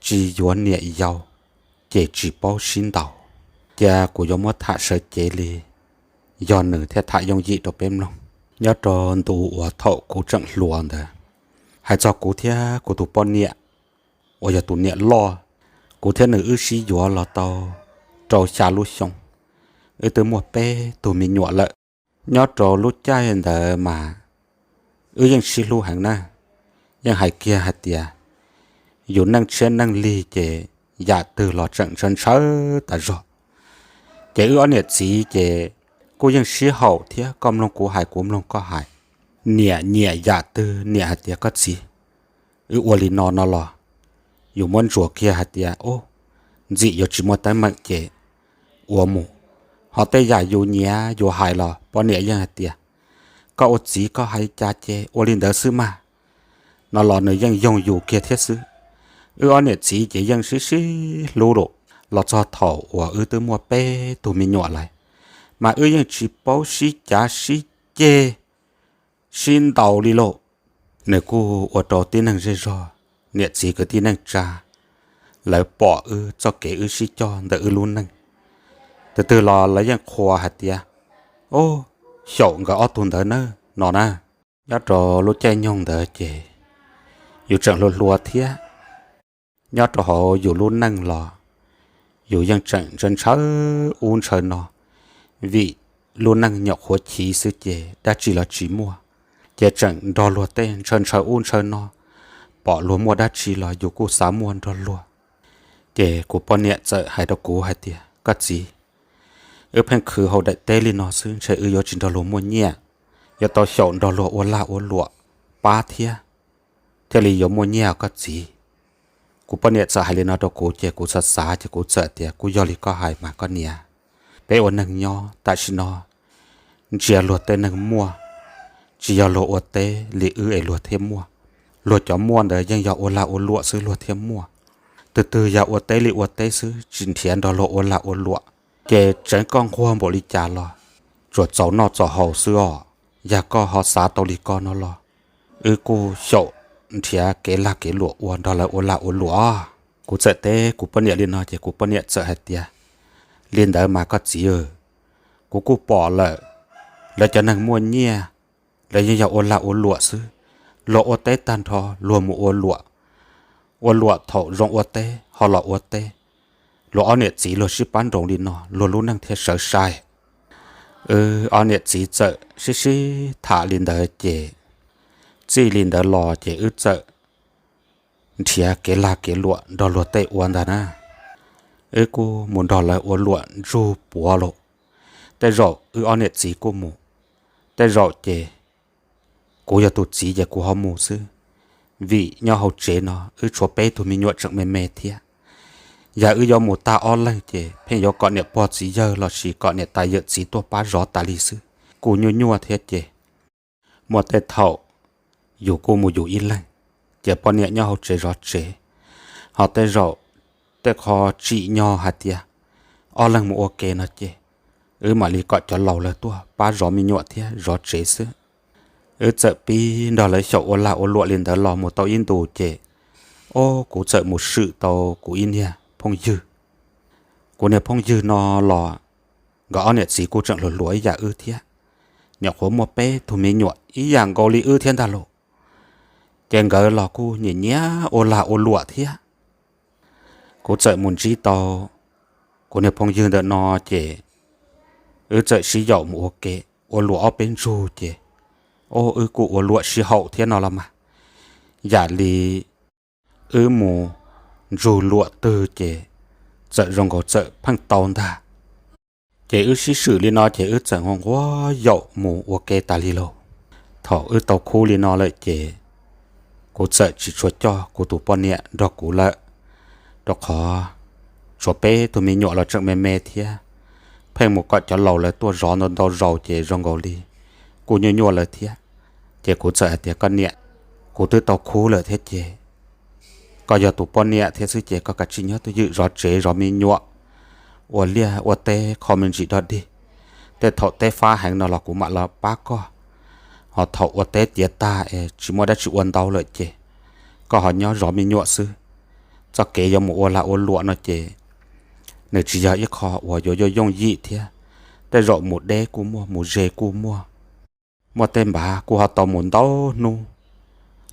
tsis yuav niam yau ces tsis paub sib ntaus. Cia kuv yuav muab tham sawv cev li yog nws thiaj tham yooj yim rau peb mloog. Nyob rau ntu uas thaum kuv tseem hluas ntawd, hais txog kuv thiab kuv tus poj niam uas yog tus niam loj, kuv thiab nws wb sib yuav los tau rau xya lub xyoo, wb twb muaj peb tug me nyuam lawm. Nyob rau lub caij ntawd mas wb yeej sib hlub heev na, yeej hais kiag hais tias yus neej tshiab neej lig ces yam twg los tseem ntshaw ntshaw tas zog. Ces wb ob niam txiv ces kuj yeej sib haum thiab, koj mloog kuv hais kuv mloog koj hais. Niam nyiam yam twg niam hais tias koj txiv, wb ua li no no los yus muab ntsuas kiag hais tias ub, ntxim yuav tsis muaj teeb meem ces ua mus. Ho tej yam yus nyiam yus hais los poj niam yeej hais tias koj ua txiv koj hais cas ces ua li ntawd xwb mas, no los nws yeej yoog yus kiag thiab xwb. Wb ob niam txiv ces yeej sib sib hlub lawm los txog thaum uas wb twb muaj peb tug me nyuam lawm, mas wb yeej tsis paub sib cav sib ceg sib ntaus li lauj. Nws kuj ua rau tib neeg zej zog, niam txiv kwv tij neej tsa, lawv pom wb txoj kev wb sib coj ntawm wb lub neej. Tus twg los lawv yeej qhuas hais tias, o, xyaum nkawd ob tug ntawd na, no na. Nyob rau lub caij nyoog ntawd ces yus tseem hluas hluas thiab, nyob rau hauv yus lub neej los yus yeej tseem ntshaw ntshaw ub ntshaw no, vim lub neej nyuam qhuav chiv xwb ces dab tsi los tsis muaj, ces tseem nrog luag tej ntshaw ntshaw ub ntshaw no, pom luag muaj dab tsi los yus kuj xav muaj nrog luag. Ces kuv poj niam txawm hais rau kuv hais tias koj txiv, wb pheej khwv hauv daim teb li no xwb ntshe wb yuav tsis nrog luag muaj nyiaj, yuav tau xyaum nrog luag ua lag ua luam pab thiab, thiaj li yuav muaj nyiaj koj txiv. Kuv poj niam txawm hais li no rau kuv ces kuv xav xav ces kuv txawm tias kuj yog li koj hais mas koj niam, peb ua neeg nyob tam sim no ntsia luag tej neeg muaj, tsis yog luag ua teb li wb es luag thiaj muaj. Luag cov muaj ntawd yeej yog ua lag ua luam xwb luag thiaj muaj. Tus twg yog ua teb li ua teb xwb tsis nrhiav nrog luag ua lag ua luam. Ces tseev koj nquag npaum li cas los tsuas txaus noj txaus haus xwb os. Yog koj ho xav tau li koj no los wb kuj xyaum nrhiav kev lag kev luam ua nrog lawv ua lag ua luam. Kuv txawm teb kuv poj niam li no ces kuv poj niam txawm hais tias li ntawd mas koj txiv, kuv kuj pom lawm, lawv cov neeg muaj nyiaj, lawv yeej yog ua lag ua luam xwb. Luag ua teb tag nrho luag mus ua luam, ua luam thaum zoo ua teb ho los ua teb. Luag ob niam txiv luag sib pab nroos li no luag lub neej thiaj sawv sai. Wb ob niam txiv txawm sib sib tham li ntawd ces txij li ntawd los ces wb txawm nrhiav kev lag kev luam nrog luag tej ua ntag na. Wb kuj mus nrog lawv ua luam ntsug puav los, tej zaum wb ob niam txiv kuj mus, tej zaum ces kuv yog tus txiv ces kuv ho mus xwb. Vim nyob hauv tsev no wb tshuav peb tug me nyuam tseem me me thiab. Yog wb yuav mus tag ob leeg ces pheej yuav kom niam pog txiv yawg lossis kom niam tais yawm txiv tuaj pab zov tas li xwb. Kuj nyuaj nyuaj thiab ces muaj tej thaum yus kuj mus yus ib leeg, ces poj niam nyob hauv tsev zov tsev. Ho tej zaum tej qho tsim nyog hais tias ob leeg mus ua ke no ces wb mam li kom cov laus lawv tuaj pab zov me nyuam thiab zov tsev xwb. Wb txawm pib nrog lawv xyaum ua lag ua luam li ntawd los mus tau ib ntus ces, o, kuv txawm mus swm tau kuv ib niag phooj ywg. Kuv niag phooj ywg no los nkawd ob niam txiv kuj tseem hluas hluas ib yam wb thiab, nyuam qhuav muaj peb tug me nyuam ib yam nkaus li wb thiab ntag lauj. Ces nkawd los kuj nyiam nyiam ua lag ua luam thiab. Kuv txawm mus ntsib tau kuv niag phooj ywg ntawm no ces wb txawm sib yaum mus ua ke, ua luam ob peb ntsug ces, o, wb kuj ua luam sib haum thiab no los mas. Yam li wb mus ntsug luam twg ces txawm zoo nkaus txawm pheej tau ntag. Ces wb sib swm li no ces wb txawm nquag nquag yaum mus ua ke tas li lauj. Thaum wb tau khub li no lawm ces kuv txawm tsis tshua coj kuv tus poj niam nrog kuv lawm, rau qhov tshuav peb tug me nyuam los tseem me me thiab, pheej mus kom cov laus lawv tuaj zov ntau ntau zaus ces zoo nkaus li kuj nyuaj nyuaj lawv thiab. Ces kuv txawm hais tias koj niam, kuv twb tau khub lawm thiab ces koj yog tus poj niam thiab xwb ces koj kav tsij nyob twj ywm zov tsev zov me nyuam, ua liaj ua teb kho me ntsis dog dig. Tej thaum teb fab heev no los kuv mam los pab koj, ho thaum ua teb tiav tag es tsis muaj dab tsi ua ntau lawm ces koj ho nyob zov me nyuam xwb. txoj kev yuav mus ua lag ua luam no ces nws tsis yog ib qho uas yuav yooj yooj yim thiab. Tej zaum mus deb kuj muaj, mus ze kuj muaj. Muaj tej npav kuj ho tau mus ntau hnub,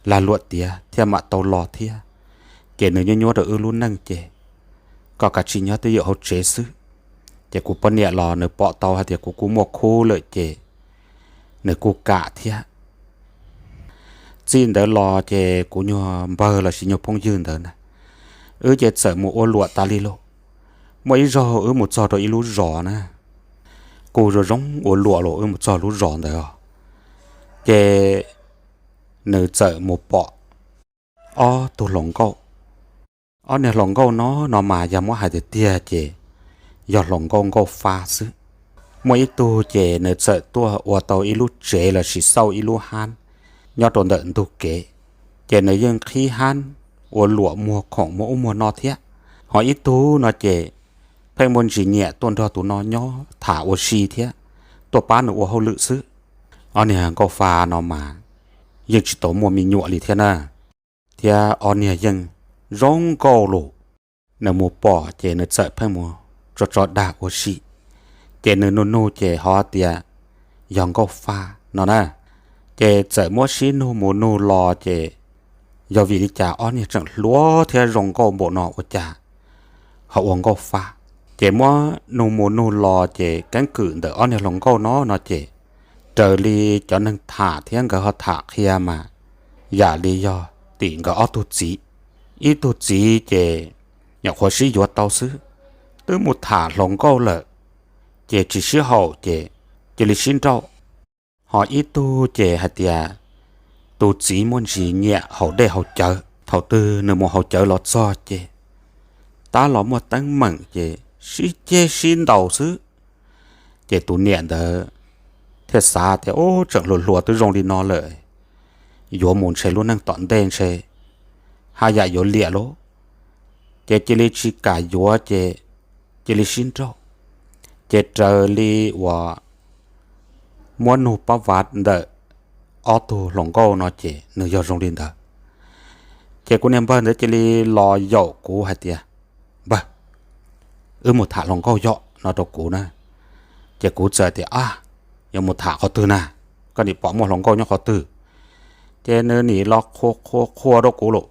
lag luam tiav thiaj mam tau los thiab. Ces nws nyuaj nyuaj rau wb lub neej ces koj kav tsij nyob twj ywm hauv tsev xwb. Ces kuv poj niam los nws pom tau hais tias kuv kuj muaj khub lawm ces nws kuj kam thiab. Txij ntawd los ces kuv nyuag npawg lossis nyuag phooj ywg ntawd na, wb ces txawm mus ua luam tas li lauj. Muaj ib zaug wb mus txog rau ib lub zos na, kuj zoo zoo ua luam los wb mus txog lub zos ntawd os, ces nws txawm mus pom ob tug hluas nkauj. Ob niag hluas nkauj no, no mas yog muab hais tiag tiag ces yog hluas nkauj nkauj fa xwb. Muaj ib tug ces nws txawm tuaj ua tau ib lub tsev lossis xauj ib lub hab nyob rau ntawm ntug kev, ces nws yeej qhib hab ua luam muag khoom muag ub muag no thiab. Ho ib tug no ces pheej muaj ntsis nyiam tuaj nrog tus no nyob tham ua si thiab tuaj pab nws ua hauj lwm xwb. Ob niag nkauj fa no mas yeej tsis tau muaj me nyuam li thiab na, thiab ob niag yeej zoo nkauj lus. Nws mus pom ces nws txawm pheej mus tso tso dag ua si, ces nws nug nug ces ho tias yog nkauj fa no na. Ces txawm muab sib nug mus nug los ces yog vim li cas ob niag tseem hluas thiab zoo nkauj npaum no ua cas ho ua nkauj fa. Ces muab nug mus nug los ces keeb kwm ntawm ob niag hluas nkauj no no ces raws li cov neeg tham thiab nkawd ho tham qhia mas yam li yog tim nkawd ob tug txiv. Ib tug txiv ces nyuam qhuav sib yuav tau xwb, twb mus tham hluas nkauj lawm, ces tsis sib haum ces cia li sib nrauj. Ho ib tug ces hais tias tus txiv muaj ntsis nyiam haus dej haus cawv, thaum twg nws mus haus cawv los txog ces tab los muaj teeb meem ces sib ceg sib ntaus xwb. Ces tus niam ntawd thiaj xav tias, ub, tseem hluas hluas twb zoo li no lawm, yuav mus ntshe lub neej tom ntej ntshe haj yam yuav liam lauj. Ces cia li tsis kam yuav ces cia li sib nrauj. Ces raws li uas muab nug pab vav ntawm ob tug hluas nkauj no ces nws yog zoo li ntawd. Ces kuv niag npawg ntawd cia li los yaum kuv hais tias, npawg, wb mus tham hluas nkauj yom no rau kuv na. Ces kuv txawm tias, ab, yuav mus tham qhov twg na? Koj nim pom muaj hluas nkauj nyob qhov twg? Ces nws nim los qhuas qhuas qhuas rau kuv lawm.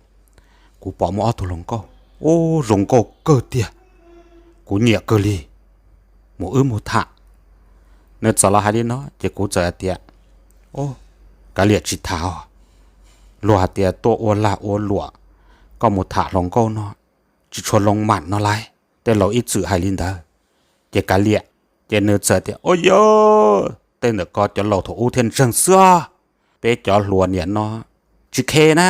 Kuv pom muaj ob tug hluas nkauj, ub, zoo nkauj kawg tiag, kuv nyiam kawg li, mus wb mus tham. Nws txawm los hais li no ces kuv txawm hais tias, o, kav liam tsis tham os. Luag hais tias tuaj ua lag ua luam, koj mus tham hluas nkauj no tsis tshua loo mam no lais, tej laus ib txwm hais li ntawd, ces kav liam. Ces nws txawm tias, o yog, tej ntawm koj cov laus thaum ub thiaj ntseeg xwb, peb cov hluas niam no tsis khe na.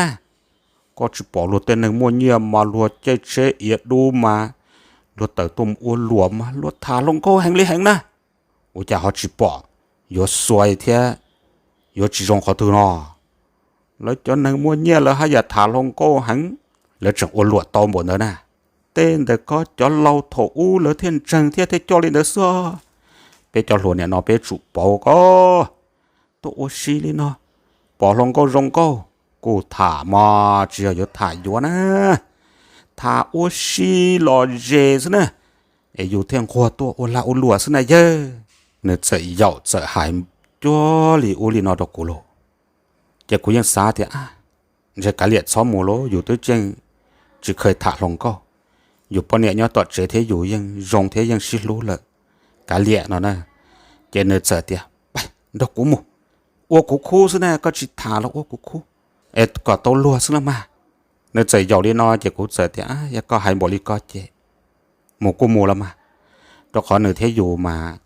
Koj tsis pom luag tej neeg muaj nyiaj mas luag caij tsheb iav dub mas luag tawm tuaj mus ua luam mas luag tham hluas nkauj heev li heev na. Ua cas ho tsis pom, yuav xuav thiab yuav tsis zoo qhov twg no? Lawv cov neeg muaj nyiaj lawv haj yam tham hluas nkauj heev, lawv tseem ua luam tau npaum ntawd na. Tej ntawm koj cov laus thaum ub lawv thiaj ntseeg thiab thiaj coj li ntawd xwb. Peb cov hluas niam no peb tsum pauv koj tuaj ua si li no, pom hluas nkauj zoo nkauj kuj tham mas tsis yog yuav tham yuav na, tham ua si los ze xwb na, es yus thiaj nquag tuaj ua lag ua luam xwb na yawg. Nws txawm yaum txawm hais cuag li ub li no rau kuv lauj. Ces kuv yeej xav tias, ntshe kav liam txhob mus lauj, yus twb tseem tsis kheev tham hluas nkauj, yus poj niam nyob tom tsev thiab yus yeej zoo thiab yeej sib hlub lawm, kav liam no na. Ces nws txawm tias, nrog kuv mus, ua kuv khub xwb na, koj tsis tham los ua kuv khub es kom tau luag xwb los mas. Nws txawm yaum li no ces kuv txawm tias, yog koj hais npaum li ko ces mus kuj mus los mas, rau qhov nws thiab yus mas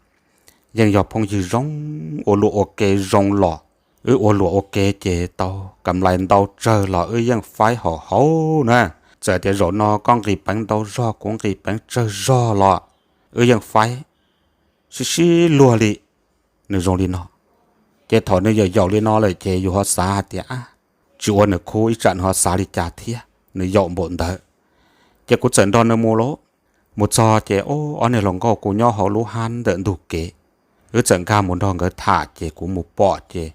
yeej yog phooj ywg zoo, ua luam ua ke zoo los, wb ua luam ua ke ces tau kam lais ntau tsawg los wb yeej faib haum hauv na. Txawm tias zaum no koj nqis peev ntau zog kuv nqis peev tsawg zog los wb yeej faib sib sib luag li. Nws zoo li no, ces thaum nws yaum yaum li no lawm ces yus ho xav hais tias, tsis ua nws khub ib tsam nws ho xav li cas thiab, nws yaum npaum ntawd. Ces kuv txawm nrog nws mus lauj. Mus txog ces ob niag hluas nkauj kuj nyob hauv lub hab ntawm ntug kev, wb txawm nkag mus nrog nkawd tham ces kuv mus pom ces,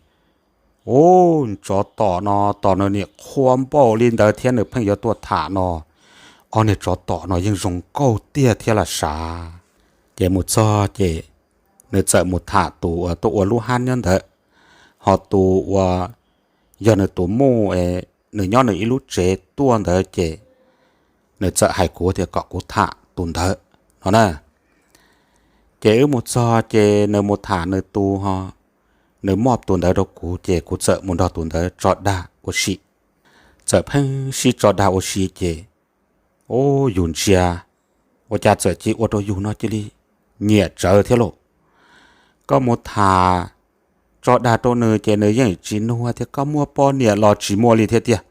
ub, tsov tom no tos nws nim qhua npaum li ntawd thiab nws pheej yuav tuaj tham no, ob niag tsov tom no yeej zoo nkauj tiag thiab los sav. Ces mus txog ces nws txawm mus tham tus uas tuaj ua lub hab nyob ntawd, ho tus uas yog nws tus muj, nws nyob nws ib lub tsev tuaj ntawd ces nws txawm hais kuv tias kom kuv tham tus ntawd no na. Ces wb mus txog ces nws mus tham nws tus ho, nws muab tus ntawd rau kuv ces kuv txawm mus nrog tus ntawd tso dag ua si. Txawm pheej sib tso dag ua si ces, ub, yus ntsia, ua cas txawm cia ua rau yus no cia li nyiam tsawv thiab lauj. Koj mus tham tso dag rau nws ces nws yeej tsis nug tias koj muaj poj niam los tsis muaj li thiab tiag.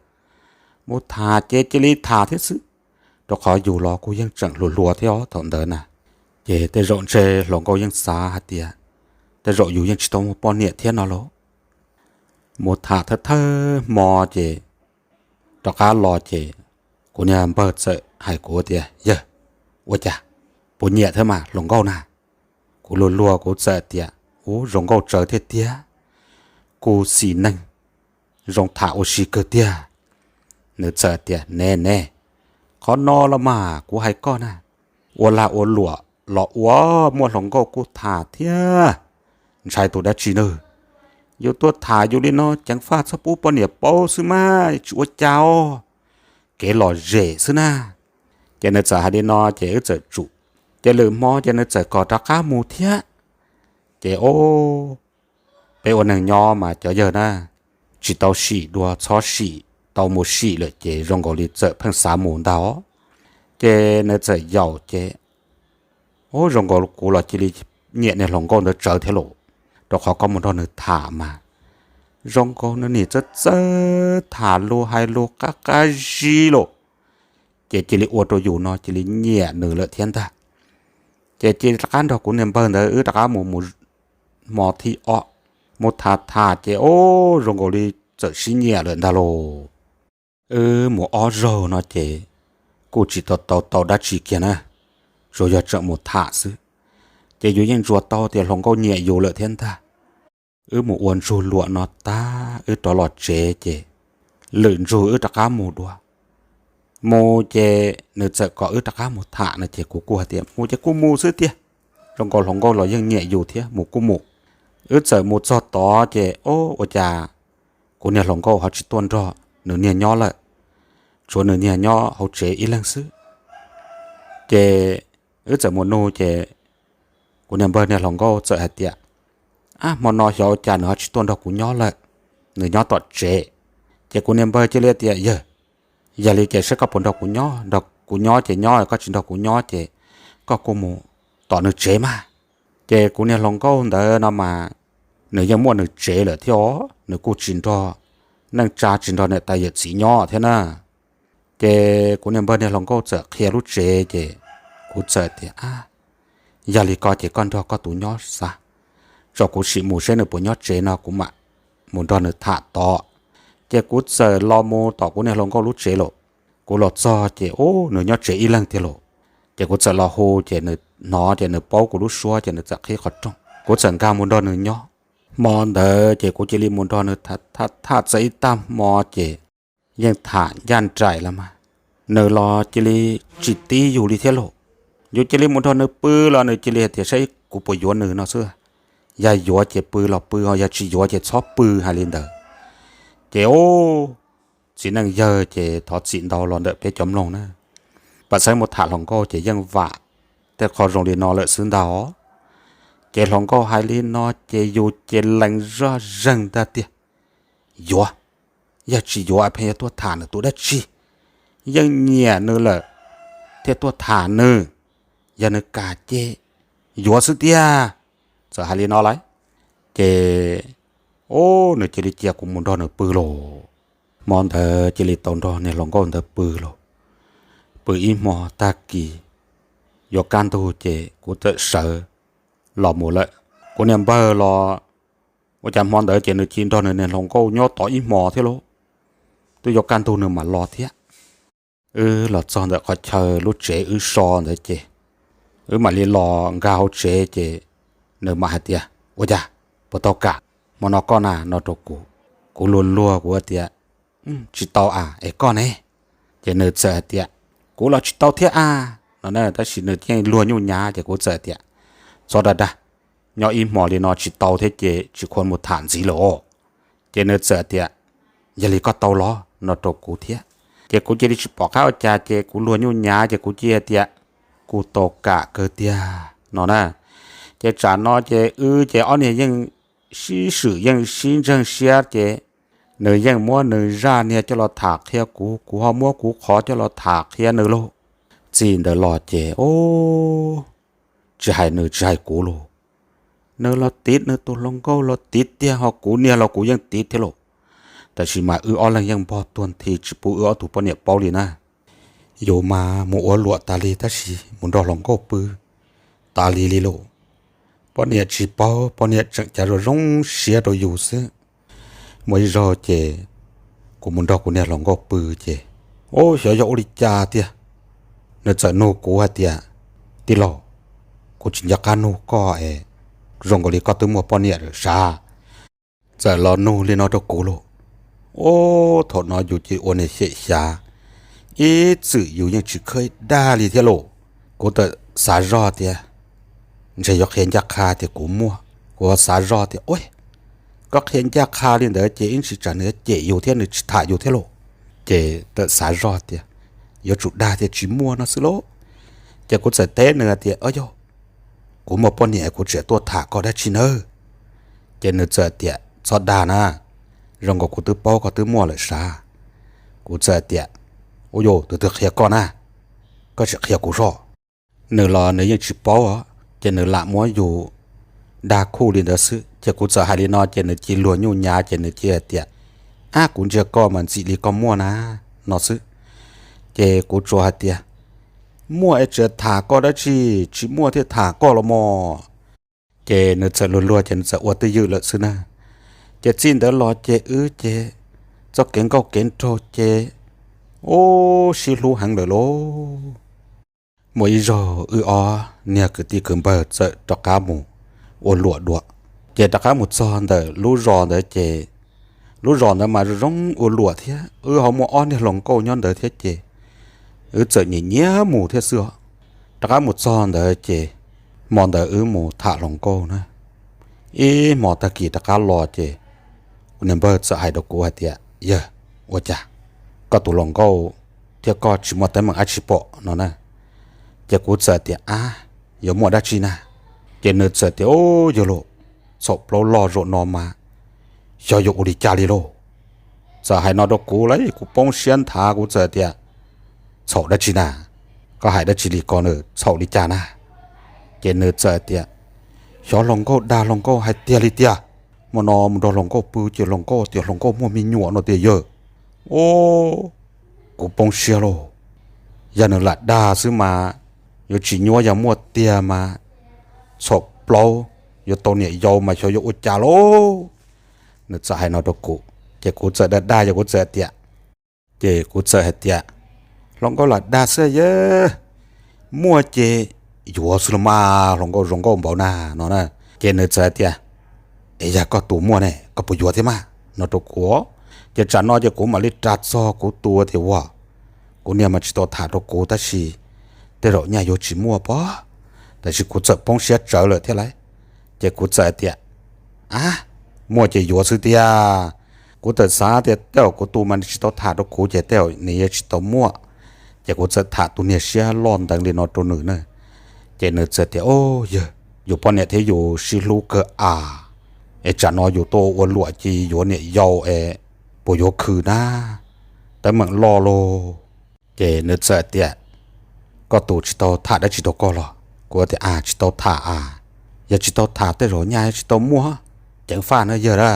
Mus tham ces cia li tham thiab xwb, rau qhov yus los kuj yeej tseem hluas hluas thiab os thaum ntawd na. Ces tej zaum ntshe hluas nkauj yeej xav hais tias tej zaum yus yeej tsis tau muaj poj niam thiab no lauj. Mus tham thawj thawj hmo ces rov qab los ces kuv niag npawg txawm hais kuv tias, yawg, ua cas puas nyiam thiab mas hluas nkauj na? Kuv luag luag kuv txawm tias, ub, zoo nkauj tsawv thiab tiag, kuj xis neej, zoo tham ua si kawg tiag. Nws txawm tias, ne ne, qhov no los mas kuv hais koj na, ua lag ua luam los ua, muaj hluas nkauj kuj tham thiab, ntshai tus dab tsi nws. Yus tuaj tham yus li no ceev faj txhob pub poj niam paub xwb mas tsis ua cas os, kev lom zem xwb na. Ces nws txawm hais li no ces wb txawm tsum, ces lwm hmo ces nws txawm kom rov qab mus thiab. Ces o, peb ua neeg nyob mas cov yawg na, tsis tau sim dua txhob sim, tau mus sim lawm ces zoo nkaus li txawm pheej xav mus ntag os. Ces nws txawm yaum ces, ub, zoo nkaus kuv los cia li nyiam niag hluas nkauj ntawd tsawv thiab lauj, rau qhov koj mus nrog nws tham mas zoo nkaus nws nim txawj txawj tham lus hais lus qab qab zib lauj, ces cia li ua rau yus no cia li nyiam nws lawm thiab ntag. Ces cia li rov qab nrog kuv niag npawg ntawd wb rov qab mus, mus hmo thib ob, mus tham tham ces o, zoo nkaus li txawm sib nyiam lawm ntag lauj. Wb mus ob zaug no ces kuj tsis tau tau tau dab tsi kiag na, tsuas yog tseem mus tham xwb, ces yus yeej ntsuas tau tias hluas nkauj nyiam yus lawm thiab ntag. Wb mus ua ntsug luam no tag wb rov los tsev ces lwm ntsug wb rov qab mus dua. Mus ces nws txawm kom wb rov qab mus tham no ces kuv kuj hais tias mus ces kuj mus xwb tiag, zoo nkaus hluas nkauj los yeej nyiam yus thiab mus kuj mus. Wb txawm mus txog tod ces o, ua cas kuv niag hluas nkauj ho tsis tuaj nrog nws niag nyob lawm, tshuav nws niag nyob hauv tsev ib leeg xwb. Ces wb txawm mus nug ces kuv niag npawg niag hluas nkauj txawm hais tias, ab, hmo no xyov ua cas nws ho tsis tuaj nrog kuv nyob lawm, nws nyob tom tsev. Ces kuv niag npawg cia li tias, yawg, yog li ces saib koj puas nrog kuv nyob, nrog kuv nyob ces nyob, koj tsis nrog kuv nyob ces koj kuj mus tom nws tsev mas. Ces kuv niag hluas nkauj ntawd no mas nws yeej muaj nws tsev lawm thiab os, nws kuj tsis nrog neej tsa tsis nrog niam tais yawm txiv nyob thiab na. Ces kuv niag npawg niag hluas nkauj txawm qhia lub tsev ces kuv txawm tias, ab, yog li ko ces koj nrog koj tus nyob xav, tso kuv sim mus seb nws puas nyob tsev no kuv mam mus nrog nws tham tod. Ces kuv txawm los mus tom kuv niag hluas nkauj lub tsev lawm. Kuv los txog ces ub, nws nyob tsev ib leeg tiag lawm. Ces kuv txawm los hu ces nws hnov ces nws paub kuv lub suab ces nws txawm qhib qhov rooj, kuv txawm nkag mus nrog nws nyob. Hmo ntawd ces kuv cia li mus nrog nws tham txog ib tag hmo ces yeej tham ncaj nraim los mas nws los cia li tsis tib yus li thiab lauj. Yus cia li mus nrog nws pw los nws cia li hais tias saib kuv puas yuav nws no xwb. Yog yuav ces pw los pw, ho yog tsis yuav ces txhob pw, hais li ntawd. Ces ub, txiv neej yawg ces thov txim ntau los ntawm peb cov mloog na. Pam xeeb mus tham hluas nkauj ces yeej vam tej qho zoo li no lawm xwb ntag os. Ces hluas nkauj hais li no ces yus ces lees zoj zeeg ntag tias, yuav, yog tsis yuav pheej yuav tuaj tham nws tus dab tsi, yeej nyiam nws lawm thiaj tuaj tham nws, yog nws kam ces yuav xwb tiag. Txawm hais li no lawm ces ub, nws cia li cia kuv mus nrog nws pw lauj. Hmo ntawd cia li tau nrog niag hluas nkauj ntawd pw lauj. Pw ib hmo tag kis yuav kaj ntug ces kuv txawm sawv los mus lawm. Kuv niag npawg los ua cas hmo ntawd ces nws cia li nrog nws niag hluas nkauj nyob tod ib hmo thiab lauj. Twb yuav kaj ntug nws mam los thiab. Wb los txog ntawm qhov chaw lub tsev wb so ntawd ces wb mam li los nkag hauv tsev ces nws mam hais tias, ua cas puas tau kam hmo no koj na, no rau kuv. Kuv luag luag kuv tias, tsis tau a, es koj ne? Ces nws txawm hais tias, Kuv los tsis tau thiab a, no na. Tab sis nws yeej luag nyuj nyav ces kuv txawm tias, txhob dag dag, nyob ib hmo li no tsis tau thiab ces tsis khuam mus tham ntxiv lawm. Ces nws txawm tias, yog li koj tau los, no rau kuv thiab. Ces kuv cia li tsis pom qab ua cas ces kuv luag nyuj nyav ces kuv cia li tias, kuv tau kam kawg tiag, no na. Ces tsam no ces wb ces ob niag yeej sib swm yeej sib ntseeg siab ces nws yeej muab nws zaj niag coj los tham qhia kuv, kuv ho muab kuv qhov coj los tham qhia nws lauj. Txij ntawd los ces, o, tsis hais nws tsis hais kuv lauj, nws los tiv nws tus hluas nkauj los tiv tiag, ho kuv niag los kuv yeej tiv thiab lauj. Tab sis mas wb ob leeg yeej npog tuag nthi tsis pub wb ob tug poj niam paub li na. Yus mas mus ua luam tas li tab sis mus nrog hluas nkauj pw tas li li lauj. Poj niam tsis paub, poj niam tseem cav zoo zoo siab rau yus xwb. Muaj ib zaug ces kuv mus nrog kuv niag hluas nkauj pw ces, o, xyov yog ua li cas tiag, nws txawm nug kuv hais tias, tij laug, kuv tsis nco qab nug koj es, zoo nkaus li koj twb muaj poj niam lawm sav? Txawm los nug li no rau kuv lauj. O, thaum no yus ces ua niag xyem xyav, ib txwm yus yeej tsis khawb ib dag li thiab lauj. Kuv txawm xav zoj tias, ntshe yuav qhia ncaj qha tias kuv muaj. Kuv xav zoj tias, u, koj qhia ncaj qha li ntawd ces ib ntsis tsam nws cem yus thiab nws tsis tham yus thiab lauj. Ces txawm xav zoj tias, yuav tsum dag tias tsis muaj no xwb lauj. Ces kuv txawm teb nws tias, o yog, kuv muaj poj niam kuv tseem tuaj tham koj dab tsi nawb? Ces nws txawm tias, txhob dag na, zoo nkaus kuv twb paub koj twb muaj lawm sav. Kuv txawm tias, u yus, tus twg qhia koj na? Koj tsis qhia kuv soj. Nws los nws yeej tsis paub, ces nws lam muab yus dag khuj li ntawd xwb. Ces kuv txawm hais li no ces nws cia luag nyuj nyav ces nws cia tias, ab, kuv ntsia koj mas ntxim li koj muaj na, no xwb. Ces kuv tsuas hais tias, muaj es tseem tham koj dab tsi, tsis muaj thiaj tham koj los mas. Ces nws txawm luag luag ces nws txawm ua twj ywm lawm xwb na. Ces txij ntawd los ces wb ces txoj kev nkauj kev nraug ces, u, sib hlub heev lawm lauj. Muaj ib zaug wb ob niag kwv tij kwv npawg txawm rov qab mus ua luam dua. Ces rov qab mus txog ntawm lub zos ntawd ces lub zos ntawd mas zoo ua luam thiab wb ho muaj ob niag hluas nkauj nyob ntawd thiab ces wb txawm nyiam nyiam mus thiab xwb os. Rov qab mus txog ntawd ces hmo ntawd wb mus tham hluas nkauj na. Ib hmo tag kis rov qab los ces kuv niag npawg txawm hais rau kuv hais tias, yawg, ua cas koj tus hluas nkauj thiab koj tsis muaj teeb meem dab tsi pom no na? Ces kuv txawm tias, ab, yuav muaj dab tsi na? Ces nws txawm tias, u, yawg lauj, txhaum plaub loj zaum no mas xyov yuav ua li cas li lauj. Txawm hais no rau kuv lawm kuv poob siab nthav kuv txawm tias, txhaum dab tsi na? Koj hais dab tsi li ko na, txhaum li cas na? Ces nws txawm tias, xyov hluas nkauj dag hluas nkauj hais tiag li tiag, hmo no mus nrog hluas nkauj pw ces hluas nkauj tias hluas nkauj muaj me nyuam no tiag yawg. U, kuv poob siab lauj. Yog nws lam dag xwb mas yuav tsis nyuab, yog muaj tiag mas txhaum plaub yuav tau niam yau mas xyov yuav ua cas lauj. Nws txawm hais no rau kuv ces kuv txawm dag dag ces kuv txawm tias, ces kuv txawm hais tias, hluas nkauj lam dag xwb yawg, muaj ces yuav xwb los mas, hluas nkauj zoo nkauj npaum na, no na. Ces nws txawm hais tias, es yog koj tus muaj ne koj puas yuav thiab mas, no rau kuv. Ces tsam no ces kuv mam li ras txog kuv tus tias, ua, kuv niag mas tsis tau tham rau kuv tab sis tej zaum nyaj yuav tsis muaj pob. Tab sis kuv txawm poob siab tsawv lawm thiab lauj. Ces kuv txawm tias, ab, muaj ces yuav xwb tiag. Kuv txawm xav tias tej zaum kuv tus mas nws tsis tau tham rau kuv ces tej zaum nws yuav tsis tau muaj. Ces kuv txawm tham tus niag siab loj nteev li no rau nws na. Ces nws txawm tias, o, yawg, yus poj niam thiab yus sib hlub kawg av, es tsam no yus tuaj ua luam ces yuav niam yau es puas yuav khwv na, teeb meem loj lauj. Ces nws txawm tias, koj tus tsis tau tham dab tsi rau koj los? Kuv tias, a, tsis tau tham a. Yog tsis tau tham tej zaum nyaj yuav tsis tau muaj. Ceev faj na yawg a,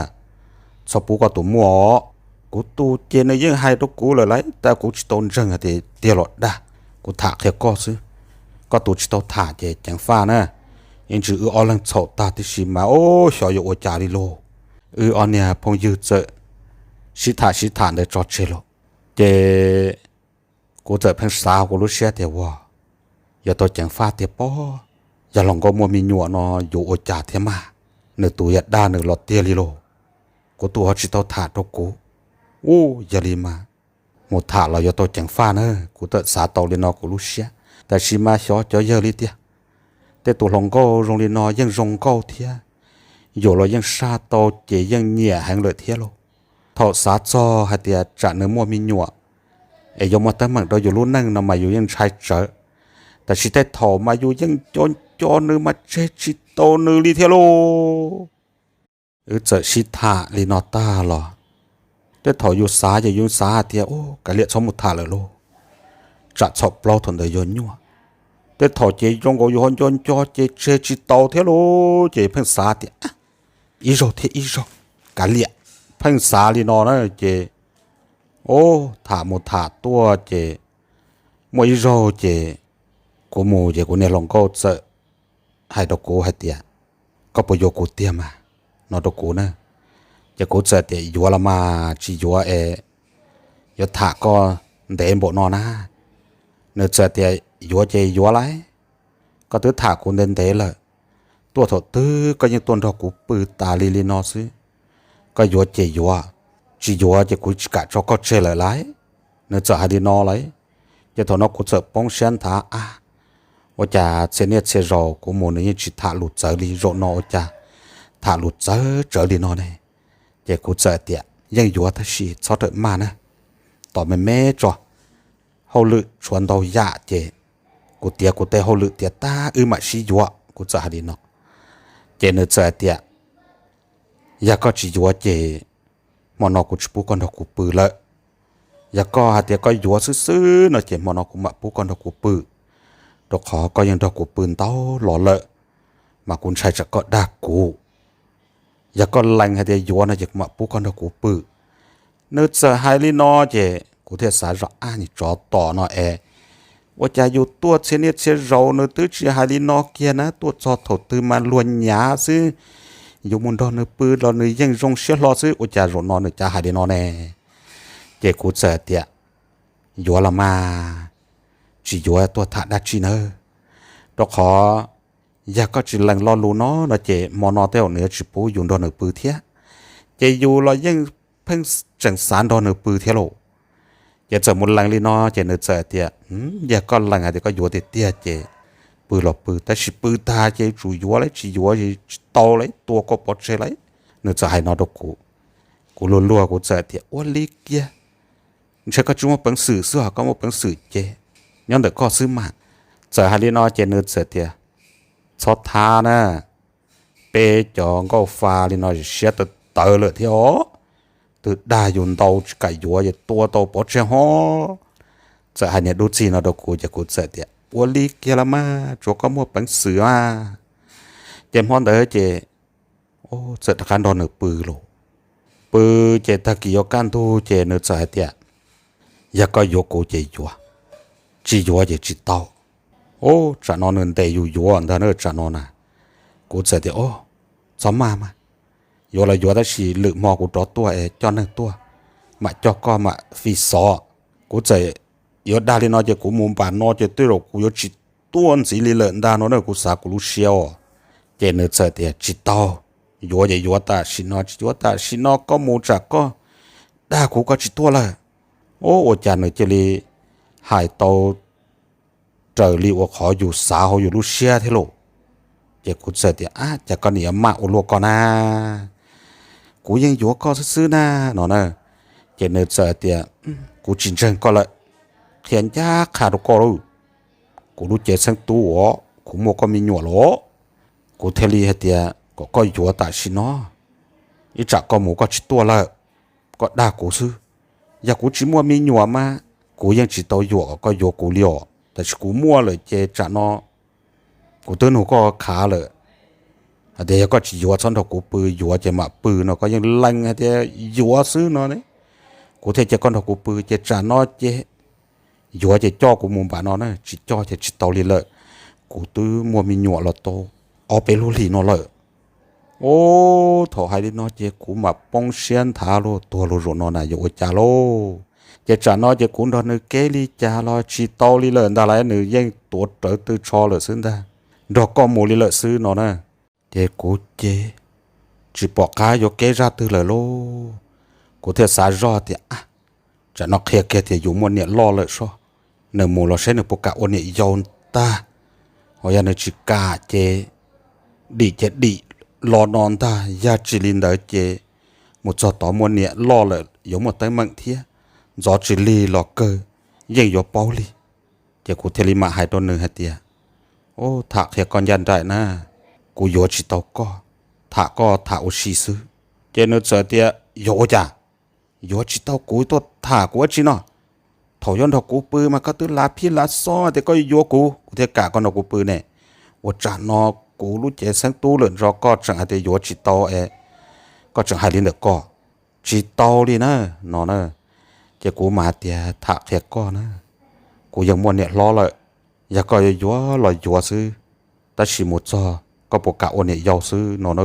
txhob pub koj tus muaj os. Kuv tus ces nws yeej hais rau kuv lawm lauj, tab kuv tsis tau ntseeg tias tiag los dag, kuv tham qhia koj xwb. Koj tus tsis tau tham ces ceev faj na. Ib ntsis wb ob leeg txhaum tag tib si mas, o, xyov yuav ua cas li lauj. Wb ob niag phooj ywg txawm sib tham sib tham ntawd tso tseg lawm. Ces kuv txawm pheej xav kuv lub siab tias, ua, yuav tau ceev faj tiag pob, yog hluas nkauj muaj me nyuam no yuav ua cas thiab mas. Nws tus yog dag nws los tiag li lauj, kuv tus ho tsis tau tham rau kuv. U, yog li mas mus tham los yuav tau ceev faj na. Kuv txawm xav tau li no kuv lub siab, tab sis mas xyov cov yawg li tiag, tej tus hluas nkauj zoo li no yeej zoo nkauj thiab, yus los yeej saj tau ces yeej nyiam heev lawm thiab lauj. Thaum xav txog hais tias tsam nws muaj me nyuam es yuav muaj teeb meem rau yus lub neej no mas yus yeej ntshai tsawv, tab sis tej thaum mas yus yeej nco nco nws mas tseg tsis tau nws li thiab lauj. Wb txawm sib tham li no tag los, tej thaum yus xav ces yus xav hais tias, u, kav liam txhob mus tham lawm lauj, tsam txhaum plaub thaum ntawd yuav nyuaj. Tej thaum ces zoo nkaus yus ho nco nco ces tseg tsis tau thiab lauj, ces pheej xav tias ib zaug thiab ib zaug, kav liam, pheej xav li no na. Ces, o, tham mus tham tuaj ces muaj ib zaug ces kuv mus ces kuv niag hluas nkauj txawm hais rau kuv hais tias, koj puas yuav kuv tiag mas, no rau kuv na. Ces kuv txawm tias yuav los mas, tsis yuav es yuav tham koj ntev npaum no na. Nws txawm tias yuav ces yuav lauj, koj twb tham kuv ntev ntev lawm, tuaj thaum twg koj yeej tuaj nrog kuv pw tas li li no xwb. Koj yuav ces yuav, tsis yuav ces kuv tsis kam tso koj tseg lawm lauj. Nws txawm hais li no lauj. Ces thaum no kuv txawm poob siab nthav, a, ua cas txhia niaj txhia zaus kuv mus nws yeej tsis tham lus txawv li, zaum no ua cas tham lus txawv tsawv li no ne? Ces kuv txawm tias yeej yuav tab sis txhob rawm maj na, tos me me tso, hauj lwm tshuav ntau yam ces kuv tiav kuv tej hauj lwm tiav tag wb mam sib yuav, kuv txawm hais li no. Ces nws txawm hais tias yog koj tsis yuav ces hmo no kuv tsis pub koj nrog kuv pw lawm. Yog koj hais tias koj yuav xwb xwb no ces hmo no kuv mam pub koj nrog kuv pw, rau qhov koj yeej nrog kuv pw ntau los lawm, mas kuv ntshai tsam koj dag kuv. Yog koj lees hais tias yuav no ces kuv mam pub koj nrog kuv pw. Nws txawm hais li no ces kuv thiaj xav zoj, a, niag tsov tom no es, ua cas yus tuaj txhia niaj txhia zaus nws twb tsis hais li no kiag na, tuaj txog thaum twg mas luag nyav xwb, yus mus nrog nws pw los nws yeej zoo siab hlo xwb, ua cas zaum no nws cas hais li no ne? Ces kuv txawm tias yuav los mas, tsis yuav tuaj tham dab tsi nawb, rau qhov yog koj tsis lees lo lus no no ces hmo no tej zaum nws yuav tsis pub yus nrog nws pw thiab, ces yus los yeej pheej tseem xav nrog nws pw thiab lauj. Ces txawm mus lees li no ces nws txawm tias yog koj lees hais tias koj yuav tiag tiag ces pw los pw, tab sis pw tag ces tsum yuav lauj, tsis yuav tsis tau lauj, tua koj pov tseg lauj. Nws txawm hais no rau kuv. Kuv luag luag kuv txawm tias ua li kiag, ntshe koj tsis muaj peev xwm xwb, ho koj muaj peev xwm ces nyob ntawm koj xwb mas. Txawm hais li no ces nws txawm tias txhob thab na, peb cov nkauj fa li no siab tawv tawv lawm thiab os, twb dag yus ntau tsis kam yuav ces tua tau pov tseg ho. Txawm hais niag dub txig no rau kuv ces kuv txawm tias ua li kiag los mas, tsuav koj muaj peev xwm mas. Ces hmo ntawd ces txawm rov qab nrog nws pw lauj. Pw ces tag kis yuav kaj ntug ces nws txawm hais tias yog koj yuav kuv ces yuav, tsis yuav ces tsis tau. Ub, tsam no nws ntes yus yuav ntag na tsam no na. Kuv txawm tias ub, txhob maj mas, yuav los yuav tab sis lwm hmo kuv rov tuaj es coj neeg tuaj, mam coj koj mam fi xov. Kuv txawm yuav dag li no ces kuv mus npam no ces tej zaum kuv yuav tsis tuaj ntxiv li lawm ntag no na, kuv xav kuv lub siab os. Ces nws txawm tias tsis tau, yuav ces yuav tam sim no, tsis yuav tam sim no koj mus tsam koj dag kuv koj tsis tuaj lawm. Ub, ua cas nws cia li hais tau raws li uas qhov yus xav hauv yus lub siab thiab lauj. Ces kuv txawm tias ab, cas koj nim yuav maj ua luaj koj na, kuv yeej yuav koj xwb xwb na no na. Ces nws txawm tias kuv tsis ntseeg koj lawm, qhia ncaj qha rau koj lauj, kuv lub cev xeeb tub uas kuv muaj koj me nyuam los, kuv thiaj li hais tias kom koj yuav tam sim no, ib tsam koj mus koj tsis tuaj lawm, koj dag kuv xwb. Yog kuv tsis muaj me nyuam mas kuv yeej tsis tau yuam kom koj yuav kuv li os, tab sis kuv muaj lawm ces tsam no kuv twb nug koj khav lawm hais tias yog koj tsis yuav txhob nrog kuv pw, yuav ces mam pw no, koj yeej lees hais tias yuav xwb no ne. Kuv thiaj cia koj nrog kuv pw ces tsam no ces yuav ces coj kuv mus npam no na, tsis coj ces tsis tau li lawm, kuv twb muaj me nyuam los tau ob peb lub hlis no lawm. Ub, thaum hais li no ces kuv mam poob siab nthav luag tuag luag zaum no na yuav ua cas lauj. Ces tsam no ces kuv nrog nws kev li cas los tsis tau li lawm ntag lauj, nws yeej tuav rawv tw tsho lawm xwb ntag, nrog koj mus li lawm xwb no na. Ces kuv ces tsis pom qab yuav kev zaj twg lawm lauj. Kuv thiaj xav zoj tias ab, Tsam no qhia kiag tias yus muaj niam loj lawm soj, nws mus los saib nws puas kam ua niam yau ntag. Ho yog nws tsis kam ces dim ces dim los no ntag, yog tsis li ntawd ces mus txog tod muaj niam loj lawm yuav muaj teeb meem thiab, ntxov tsis lig los kawg yeej yuav paub li. Ces kuv thiaj li mam hais rau nws hais tias, Ub, tham qhia koj ncaj nraim na, kuv yuav tsis tau koj, tham koj tham ua si xwb. Ces nws txawm tias, Yuav ua cas? Yuav tsis tau kuv tuaj tham kuv ua tsi no? Thaum yuav nrog kuv pw mas koj twb lav phij lav xob tias koj yuav kuv, kuv thiaj kam koj nrog kuv pw ne. Ua tsam no kuv lub cev xeeb tub lawm nrog koj tseem hais tias yuav tsis tau es koj tseem hais li ntawm koj, tsis tau li na, no na. Ces kuv mas hais tias, Tham qhia koj na, kuv yeej muaj niam hlob lawm, yog koj yuav yuav los yuav xwb, tab sis mus txog koj puas kam ua niam yau xwb, no na.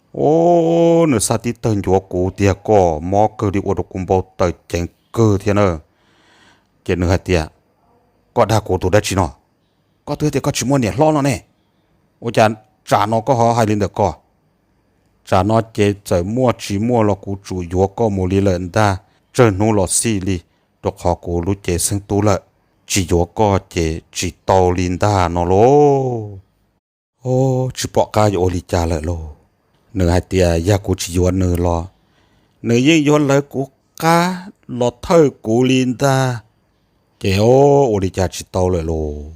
Ub, nws xav tib tawg ncuav kuv tiag, koj mob kawg li, ua rau kuv npau taws ceev kawg thiab na. Ces nws hais tias, Koj dag kuv tus dab tsi no? Koj twb tias koj tsis muaj niam hlob no ne, ua cas tsam no koj ho hais li ntawm koj? Tsam no ces txawm muaj tsis muaj los kuv tsum yuav koj mus li lawm ntag, tsawg hnub los xij li, rau qhov kuv lub cev xeeb tub lawm, tsis yuav koj ces tsis tau li ntag, no lauj. Ub, tsis pom qab yuav ua li cas lawm lauj. Nws hais tias yog kuv tsis yuav nws los nws yeej yuav lawv kuv qab los thawj kuv li ntag. Ces ub, ua li cas tsis tau lawm lauj.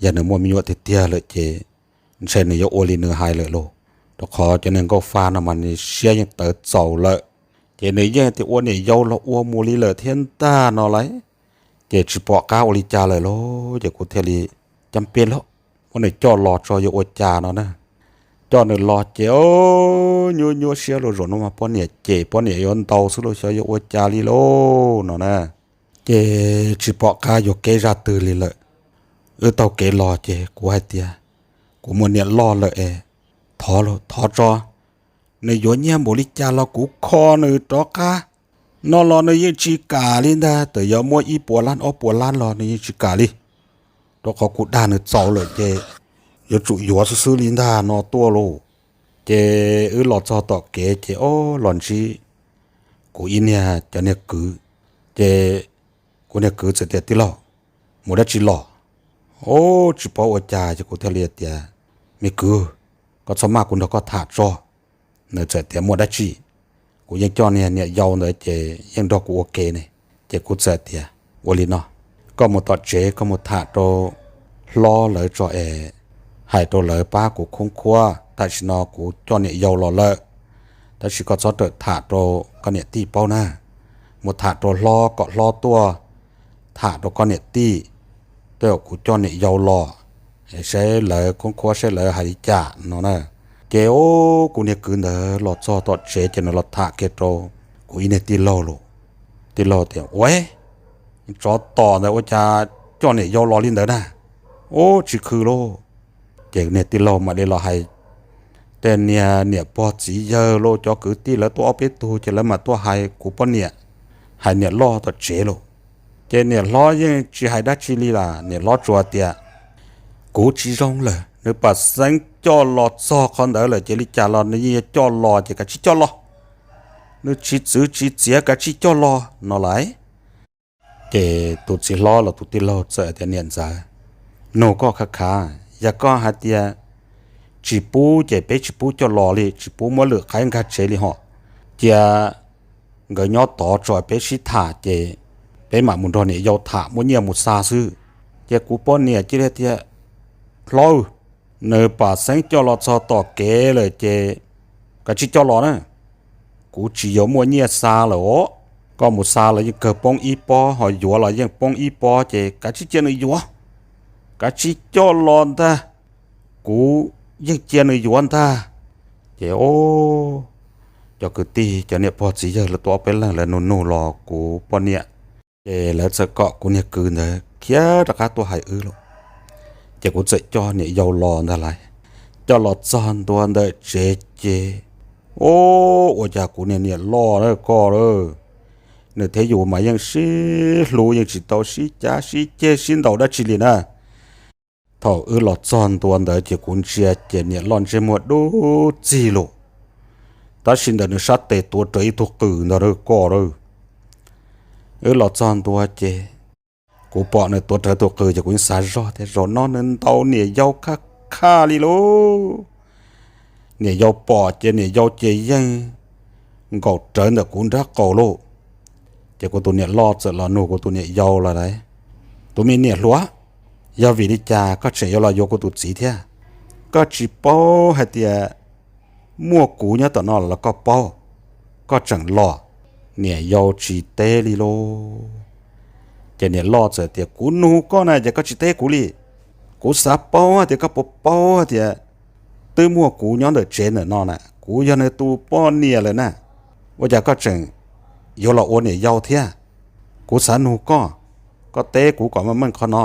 Yog nws muaj me nyuam tiag tiag lawm ces ntshe nws yuav ua li nws hais lawm lauj, rau qhov cov niag nkauj fa no mas nws siab yeej tawv txaus lawm. Ces nws yeej tias ua niam yau los ua mus li lawm thiab ntag no lauj. Ces tsis pom qab ua li cas lawm lauj, ces kuv thiaj li cab peb lauj, muab nws coj los tso yuav ua cas no na. Coj nws los ces ub, nyuaj nyuaj siab lauj, zaum no mas poj niam cem poj niam yuav ntaus xwb lauj, xyov yuav ua cas li lauj no na. Ces tsis pom qab yuav kev zaj twg li lawm. Wb taug kev los ces kuv hais tias, Kuv muaj niam loj lawm es thov lauj, thov tso, nws yuav nyiaj npaum li cas los kuv kho nws rov qab. No los nws yeej tsis kam li ntag, txawm yuav muab ib puas lab ob puas lab los nws yeej tsis kam li, rau qhov kuv dag nws txaus lawm ces yuav tsum yuav xwb xwb li ntag no tuaj lauj. Ces wb los txog tom kev ces ob los ntsib kuv ib niag cov niag kwv. Ces kuv niag kwv txawm tias, Tij laug, mus dab tsi los? Ub, tsis paub ua cas ces kuv thiaj li tias, Me kwv, koj txhob maj, kuv nrog koj tham tso. Nws txawm tias, Muaj dab tsi? Kuv yeej coj niag niam yau ntawd ces yeej nrog kuv ua ke ne. Ces kuv txawm tias, Ua li no, koj mus tom tsev koj mus tham rau hlob lawv tso es hais rau lawv pab kuv khoob khuab, tam sim no kuv coj niam yau los lawm. Tab sis koj txhob rawm tham rau koj niam tij paub na, mus tham rau hlob kom hlob tuaj tham rau koj niam tij, tej zaum kuv coj niam yau los, saib lawv khoob khuab saib lawv hais li cas no na. Ces ub, kuv niag kwv ntawd los txog tom tsev ces nws los tham kiag rau kuv ib niag tij laug lauj. Tij laug tias, Ua, tsov tom ntawd ua cas coj niam yau los li ntawd na? Ub, tsis khw lauj. Ces niag tij laug mam li los hais tej niag niam pog txiv yawg los cov kwv tij lawv tuaj ob peb tug ces lawv mam tuaj hais kuv poj niam, hais niam loj tom tsev lauj. Ces niam hlob yeej tsis hais dab tsi li las, niam hlob tsuas tias, Kuv tsis zoo lawm, nws pam xeeb coj los txog qhov ntawd lawm ces li cas los nws yeej yuav coj los ces kav tsij coj los. Nws tsis txwv tsis txiav, kav tsij coj los no lauj. Ces tus txiv hlob los tus tij laug txawm tias, Niam ntxawm, nug koj khav khav, yog koj hais tias tsis pub ces peb tsis pub coj los li, tsis pub muab lwm qaib nkag tsev li hos. Cia nkawd nyob tod tso peb sib tham ces peb mam mus nrog niam yau tham muab nyiaj mus xa xwb. Ces kuv poj niam cia li tias, Hlob, nws pam xeeb coj los txog tom kev lawm ces kav tsij coj los na. Kuv tsis yuav muaj nyiaj xa lawm os. Koj mus xa los yeej kawg poob ib pob, ho yuav los yeej poob ib pob, ces kav tsij cia nws yuav, kav tsij coj los ntag, kuv yeej cia nws yuav ntag. Ces o, cov kwv tij cov niam pog txiv yawg lawv tuaj ob peb leeg lawv nug nug los kuv poj niam, ces lawv txawm kom kuv niag kwv ntawd khiav rov qab tuaj hais wb lauj. Ces kuv txawm coj niam yau los ntag lauj. Coj los txog ntua ntawm tsev ces, o, ua cas kuv niag niam loj lawm koj lauj, nws thiab yus mas yeej sib hlub yeej tsis tau sib cav sib ceg sib ntaus dab tsi li na. Thaum wb los txog ntua ntawd ces kuv ntsia ces niam loj ntsej muag dub txig lauj, tab sis ntawm nws sab tes tuav rawv ib tug qws ntag lauj koj lauj. Wb los txog ntua ces kuv pom nws tuav rawv tus qws ces kuv yeej xav zog tias zaum no nws ntaus niam yau khaj khaj li lauj. Niam yau pom ces niam yau ces yeej nkaum rawv ntawm kuv nrab qaum lauj. Ces kuv tus niam loj txawm los nug kuv tus niam yau lawm lauj, tus me niam hluas, yog vim li cas koj tseem yuav los yuav kuv tus txiv thiab? Koj tsis paub hais tias muaj kuv nyob tom no los koj paub, koj tseem los? Niam yau tsis teb li lauj. Ces niam loj txawm tias kuv nug koj na ces koj tsis teb kuv li. Kuv xav paub tias koj puas paub tias twb muaj kuv nyob ntawm tsev ntawm no na, kuv yog nws tus poj niam lawm na, ua cas koj tseem yuav los ua niam yau thiab? Kuv xav nug koj, koj teb kuv kom meej meej qhov no.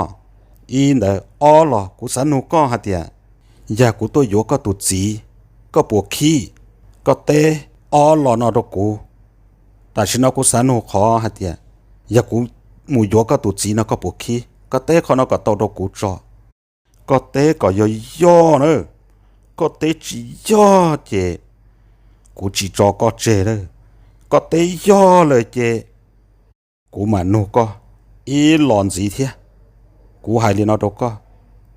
Ib ntawd, ob los kuv xav nug koj hais tias yog kuv tuaj yuav koj tus txiv, koj puas khib? Koj teb ob los no rau kuv. Tam sim no kuv xav nug qhov hais tias yog kuv mus yuav koj tus txiv no koj puas khib? Koj teb qhov no kom tau rau kuv tso. Koj teb kom yog yog na, koj teb tsis yog ces kuv tsis tso koj tseg lawm. Koj teb yog lawm ces kuv mam nug koj ib los ntxiv thiab. Kuv hais li no rau koj,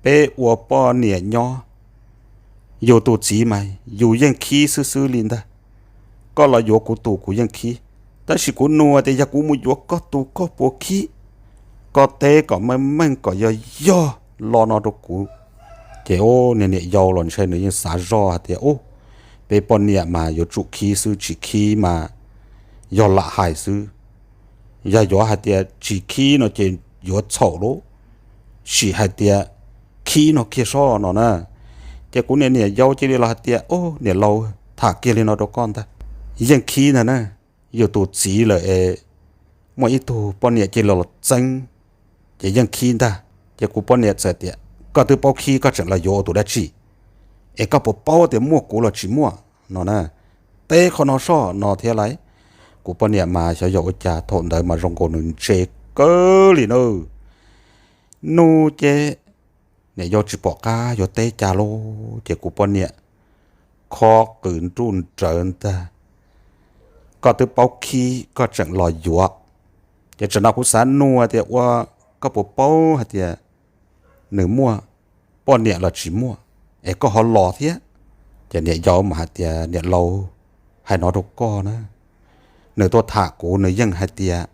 peb ua poj niam nyob, yus tus txiv mas yus yeej khib xwb xwb li ntag. Koj los yuav kuv tus kuv yeej khib, tab sis kuv nug tias yog kuv mus yuav koj tus koj puas khib? Koj teb kom meej meej kom yog yog los no rau kuv. Ces niag niam yau los ntshe nws yeej xav zoj hais tias ub, peb poj niam mas yuav tsum khib xwb, tsis khib mas yog lam hais xwb. Yog yuav hais tias tsis khib no ces yuav txhaum lauj, sim hais tias khib no kiag soj no na. Ces kuv niag niam yau cia li los hais tias ub, niam laus, tham kiag li no rau koj ntag, yeej khib ntag na. Yus tus txiv lawm es muaj ib tug poj niam cia li los txeeb, ces yeej khib ntag. Ces kuv poj niam txawm tias koj twb paub khib koj tseem los yuav ua tus dab tsi? Es koj puas paub tias muaj kuv los tsis muaj no na? Teb qhov no soj no thiab lauj. Kuv poj niam mas xyov yog ua cas thaum ntawd mas zoo nkaus nws ntse kawg li na. Nug ces niam yau tsis pom qab yuav teb cas lauj, ces kuv poj niam khob qws nruj nrawv ntag, koj twb paub khib koj tseem los yuav. Ces tsam no kuv xav nug tias ua, koj puas paub hais tias nws muaj poj niam los tsis muaj, es koj ho los thiab? Ces niam yau mas hais tias niam laus, hais no rau koj na, nws tuaj tham kuv nws yeej hais tias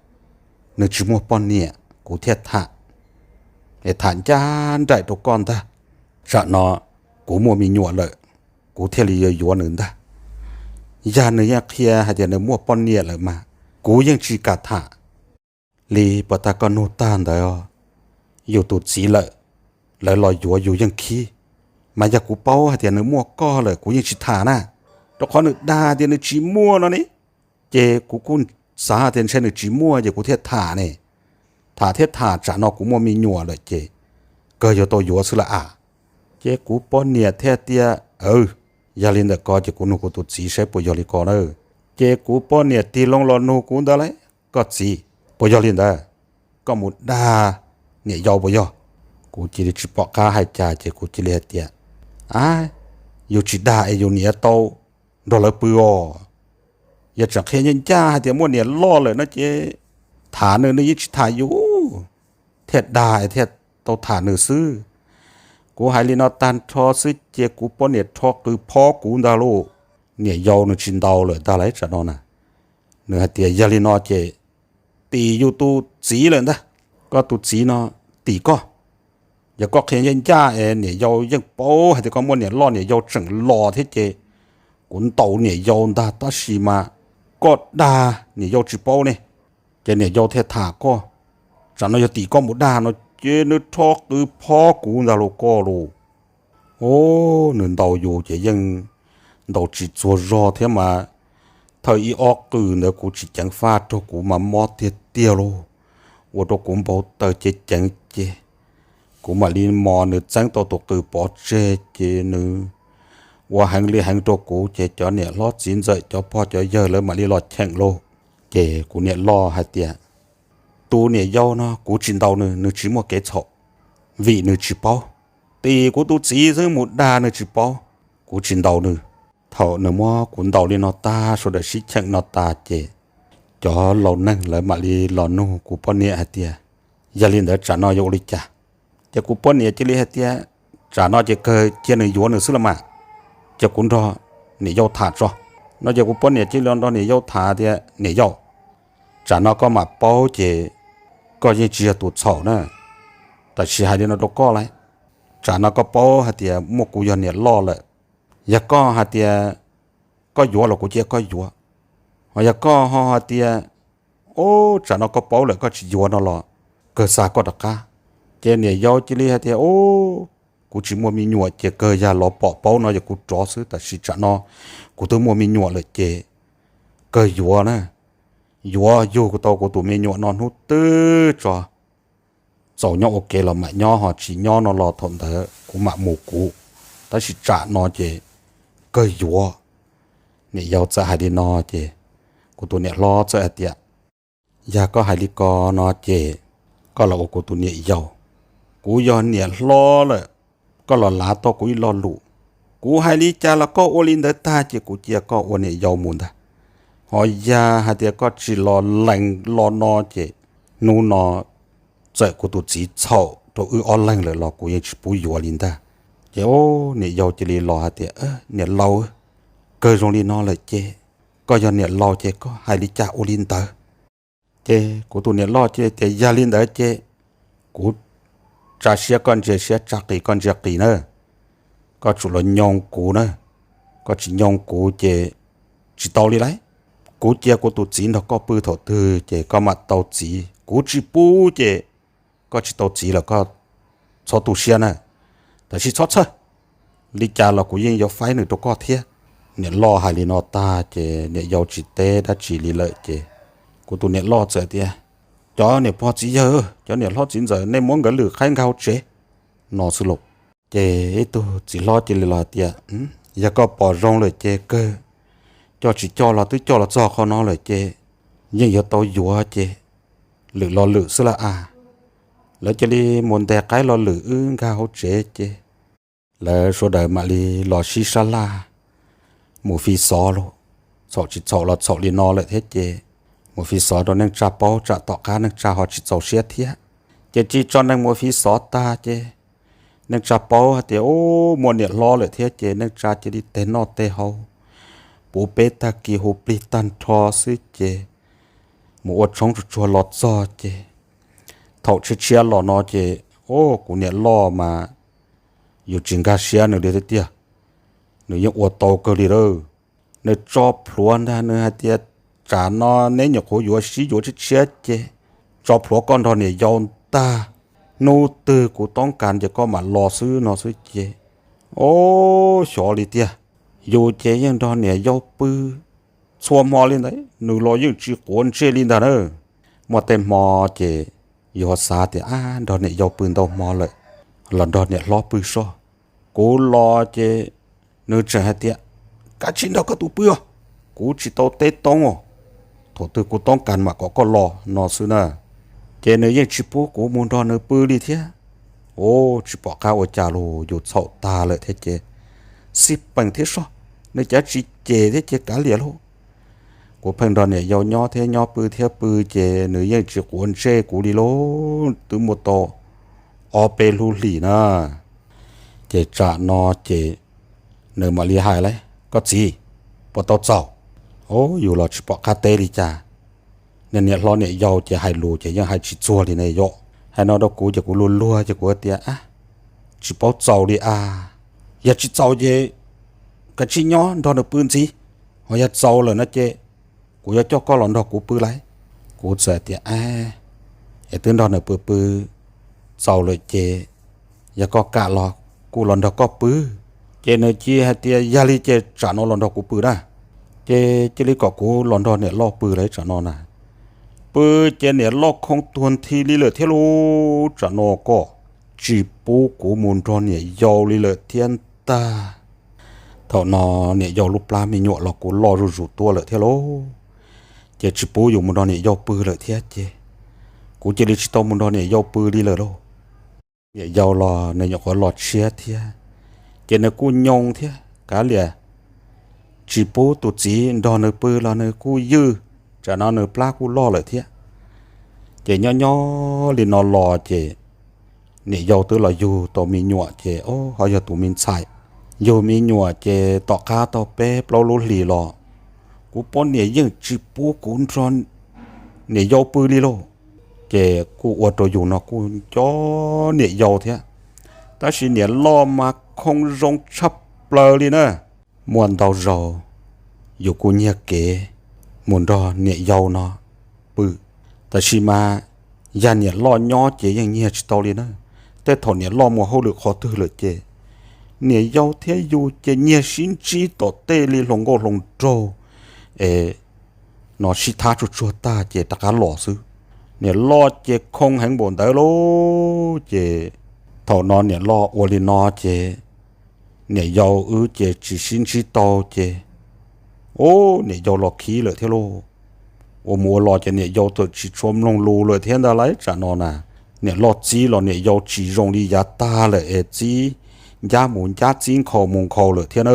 nws tsis muaj poj niam kuv thiaj tham, es tham ncaj nraim rau koj ntag. Tsam no kuv muaj me nyuam lawm, kuv thiaj li yuav yuav nws ntag. Yog nws yeej qhia hais tias nws muaj poj niam lawm mas kuv yeej tsis kam tham li. Puas tag koj nug tag ntawd, yus tus txiv lawm, lawv los yuav yus yeej khib. Mas yog kuv paub hais tias nws muaj koj lawm kuv yeej tsis tham na, rau qhov nws dag tias nws tsis muaj no ne. Ces kuv kuj xav tias ntshe nws tsis muaj ces kuv thiaj tham ne. Tham thiab tham tsam no kuv muaj me nyuam lawm ces kawg yuav tau yuav xwb lawm as. Ces kuv poj niam thiaj tias, yog li ntawm ko ces kuv nug kuv tus txiv saib puas yog li ko na. Ces kuv poj niam tig loo los nug kuv ntawd lauj, koj txiv, puas yog li ntawd? Koj mus dag niam yau puas yog? Kuv cia li tsis pom qab hais cas ces kuv cia li hais tias, a, yus tsis dag es yus niam tau nrog lawv pw os. Yog tseem qhia ncaj ncaj hais tias muaj niam loj lawm no ces tham nws, nws yeej tsis tham yus, thiaj dag es thiaj tau tham nws xwb. Kuv hais li no tag nrho xwb ces kuv poj niam rho qws phob kuv ntag lauj. Niam yau nws tsis ntaus lawm ntag lauj tsam no na. Nws hais tias yog li no ces tim yus tus txiv lawm ntag, koj tus txiv no tim koj. Yog koj qhia ncaj ncaj es niam yau yeej paub hais tias koj muaj niam loj, niam yau tseem los thiab ces kuv ntaus niam yau ntag, tab sis mas koj dag niam yau tsis paub ne, ces niam yau thiaj tham koj. Tsam no yog tim koj mus dag no ces nws rho qws phob kuv ntag lauj koj lauj. Nws ntaus yus ces yeej ntaus tsis txuag zog thiab mas, thaum ib ob qws ntawd kuv tsis ceev faj rau kuv mas mob tiag tiag lauj, ua rau kuv npau taws ceev ceev ces kuv mam li mos nws txeeb tau tus qws pov tseg ces nws ua heev li heev rau kuv ces cov niam hlob txiv ntxawm cov pog cov yawg lawv mam li los cheem lauj. Ces kuv niam loj hais tias, tus niam yau no kuv tsis ntaus nws, nws tsis muaj kev txhaum, vim nws tsis paub. Tim kuv tus txiv xwb mus dag nws tsis paub, kuv tsis ntaus nws. Thaum nws muab kuv ntaus li no tag sawv daws sib cheem no tas ces cov laus neeg lawv mam li los nug kuv poj niam hais tias, yog li ntawd tsam no yuav ua li cas? Ces kuv poj niam cia li hais tias, tsam no ces kawg cia nws yuav nws xwb los mas, ces kuv nrog niam yau tham tso no. Ces kuv poj niam cia li nrog niam yau tham tias, niam yau, tsam no koj mam paub ces koj yeej tsis yog tus txhaum na, tab sis hais li no rau koj lauj, tsam no koj paub hais tias muaj kuv yog niam loj lawm, yog koj hais tias koj yuav los kuv cia koj yuav, ho yog koj ho hais tias, o, tsam no koj paub lawm koj tsis yuav no los kawg xa koj rov qab. Ces niam yau cia li hais tias, o, kuv tsis muaj me nyuam ces kawg yog los pom paub no yog kuv rov xwb, tab sis tsam no kuv twb muaj me nyuam lawm ces kawg yuav na, yuav yug tau kuv tus me nyuam no hnub twg tso, txaus nyob ua ke los mam nyob, ho tsis nyob no los thaum ntawd kuv mam mus kuv, tab sis tsam no ces kawg yuav. Niam yau txawm hais li no ces kuv tus niam hlob txawm hais tias, yog koj hais li ko no ces koj los ua kuv tus niam yau, kuv yog niam hlob lawm, koj los lav tau kuv ib lo lus, kuv hais li cas los koj ua li ntawd tag ces kuv cia koj ua niam yau mus ntag. Ho yog hais tias koj tsis los lees lo no ces hnub no txawm kuv tus txiv txhaum rau wb ob leeg lawm los kuv yeej tsis pub yuav li ntag. Ces o, niam yau cia li los hais tias, niam laus, kawg zoo li no lawm ces koj yog niam laus ces koj hais li cas ua li ntawd. Ces kuv tus niam loj cia li tias, yog li ntawd ces kuv tsa siab koj ntsia siab, tsa qis koj ntsia qis na, koj tsum los nyoo kuv na, koj tsis nyoo kuv ces tsis tau li lauj. Kuv cia kuv tus txiv nrog koj pw thaum twg ces koj mam tau txiv, kuv tsis pub ces koj tsis tau txiv lawm koj txhob tu siab na, tab sis txhob txhawj, li cas los kuv yeej yuav faib nws rau koj thiab. Niam loj hais li no tag ces niam yau tsis teb dab tsi li lawm ces kuv tus niam loj txawm tias, cov niam pog txiv yawg, cov niam hlob txiv ntxawm, nej muab nkawd lwm qhaib nkag hauv tsev no xwb lauj. Ces ib tug txiv hlob cia li los hais tias, yog koj pom zoo lawm ces kawg, coj tsis coj los twb coj los txog qhov no lawm ces yeej yuav tau yuav ces lwm los lwm xwb lauj a. Lawv cia li mus ntes qaib los lwm wb nkag hauv tsev ces lawv sawv daws mam li los sib sab laj mus fi xov lauj. Txhaum tsis txhaum los txhaum li no lawm thiab ces mus fi xov rau neej tsa paub, tsam tom qab neej tsa ho tsis txaus siab thiab. Ces tsis tso neeg mus fi xov tag ces neej tsa paub hais tias, u, muaj niam hlob lawm thiab ces neej tsa cia li teg noj teg haus, puv peb tag kis hu plig tag nrho xwb ces mus ua tshoob tsuag tsuag los txog ces thaum tshiab tshiab los no ces, u, kuv niam loj mas yus tsis nkag siab nws li tiag tiag, nws yeej ua tau kawg li lawm. Nws tso plhuav ntag, nws hais tias, tsam no neb nyuam qhuav yuav sib yuav tshiab tshiab ces tso plhuav koj nrog niam yau ntag, hnub twg kuv toob kas ces koj mam los xwb no xwb ces, o, xyov li tiag. Yus ces yeej nrog niam yau pw txhua hmo li ntawd, nws los yeej tsis quav ntsej li ntag na. Muaj tej hmo ces yus ho xav tias, ab, nrog niam yau pw ntau hmo lawm, los nrog niam hlob pw soj. Kuv los ces nws tseem hais tias, kav tsij nrog koj tus pw os, kuv tsis tau teb toob os, thaum twg kuv toob kas mam kom koj los no xwb na. Ces nws yeej tsis pub kuv mus nrog nws pw li thiab. U, tsis pom qab ua cas los yus txhaum tag lawm thiab ces xij peem thiab soj, nws cav tsis cem thiab ces kav liam lauj. Kuv pheej nrog niam yau nyob thiab nyob pw thiab pw ces nws yeej tsis quav ntsej kuv li lauj, twb muaj tau ob peb lub hlis na. Ces tsam no ces nws mam li hais lauj, koj txiv, puas tau txaus? O, yus los tsis pom qab teb li cas. Niam hlob niam yau ces hais lus ces yeej hais tsis txuag li ne yom. Hais no rau kuv ces kuv luag luag ces kuv tias, ab, tsis paub txaus li a. Yog tsis txaus ces kav tsij nyob nrog nws pw ntxiv, ho yog txaus lawm no ces kuv yuav coj koj los nrog kuv pw lauj. Kuv txawm tias, ab, es twb nrog nws pw pw txaus lawm ces yog koj kam los kuv los nrog koj pw. Ces nws cia hais tias, yog li ces tsam no los nrog kuv pw na. Ces cia li kom kuv los nrog niam loj pw lauj tsam no na. Pw ces niam loj khoo tuag nthi li lawm thiab lauj, tsam no koj tsis pub kuv mus nrog niam yau li lawm thiab ntag. Thaum no niam yau lub plab me nyuam los kuj loj zuj zus tuaj lawm thiab lauj, ces tsis pub yus mus nrog niam yau pw lawm thiab ces kuv cia li tsis tau mus nrog niam yau pw li lawm lauj. Niam yau los nws nyuam qhuav los tshiab thiab, ces nws kuj nyoo thiab kav liam, tsis pub tus txiv nrog nws pw los nws kuj ywj. tsam no nws plab kuj loj lawm thiab. Ces nyob nyob li no los ces niam yau twb los yug tau me nyuam ces, o, ho yog tus me ntxhais. Yug me nyuam ces tom qab tau peb plaub lub hlis los, kuv poj niam yeej tsis pub kuv nrog niam yau pw li lauj. Ces kuj ua rau yus no kuj nco niam yau thiab, tab sis niam loj mas khoo zoo tshaj plaws li na. Muaj ntau zaus yus kuj nyiag kev mus nrog niam yau no pw, tab sis mas yog niam loj nyob ces yeej nyiag tsis tau li na. Tej thaum niam loj mus hauj lwm qhov twg lawm ces niam yau thiab yus ces nyiag sib ntsib tom tej li hluas nkauj hluas nraug es no sib thab tsuag tsuag tag ces rov qab los xwb. Niam loj ces khoo heev npaum ntawd lauj. Ces thaum no niam loj ua li no ces niam yau wb ces tsis sib ntsib tau ces, u, niam yau los khib lawm thiab lauj. Ua mus ua los ces niam yau txawm tsis tshua mloog lus lawm thiab ntag lauj. Tsam no na, niam loj txib los niam yau tsis zoo li yav tag lawm es txib ncab mus ncab txib nkhaus mus nkhaus lawm thiab na.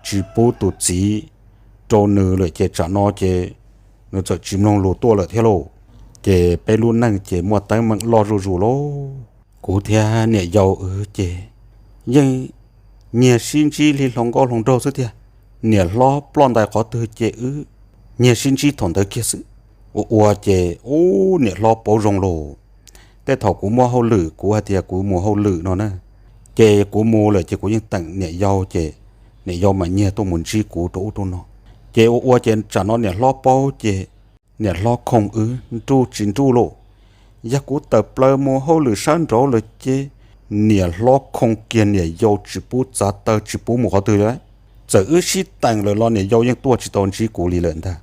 Tsis pub tus txiv rau nws lawm ces tsam no ces nws txawm tsis mloog lus tuaj lawm thiab lauj. Ces peb lub neej ces muaj teeb meem loj zuj zus lauj. Kuv thiab niam yau wb ces yeej nyiag sib ntsib li hluas nkauj hluas nraug xwb tiag. Niam hlob ploj ntais qhov twg ces wb nyiag sib ntsib thaum ntawd kiag xwb. Ua ua ces, u, niam hlob paub zoo lauj. Tej thaum kuv muaj hauj lwm, kuv hais tias kuv mus hauj lwm no na, ces kuv mus lawm ces kuv yeej teem niam yau ces niam yau mam nyiag tuaj mus ntsib kuv rau ub rau no. Ces ua ua ces tsam no niam hlob paub ces niam hlob khoo wb nruj tsis nruj lauj. Yog kuv tawm plaws mus hauj lwm sab nraud lawm ces niam hlob khoo kiag niam yau tsis pub txav taw tsis pub mus qhov twg li. Txawm wb sib teem lawm los niam yau yeej tuaj tsis tau ntsib kuv li lawm ntag.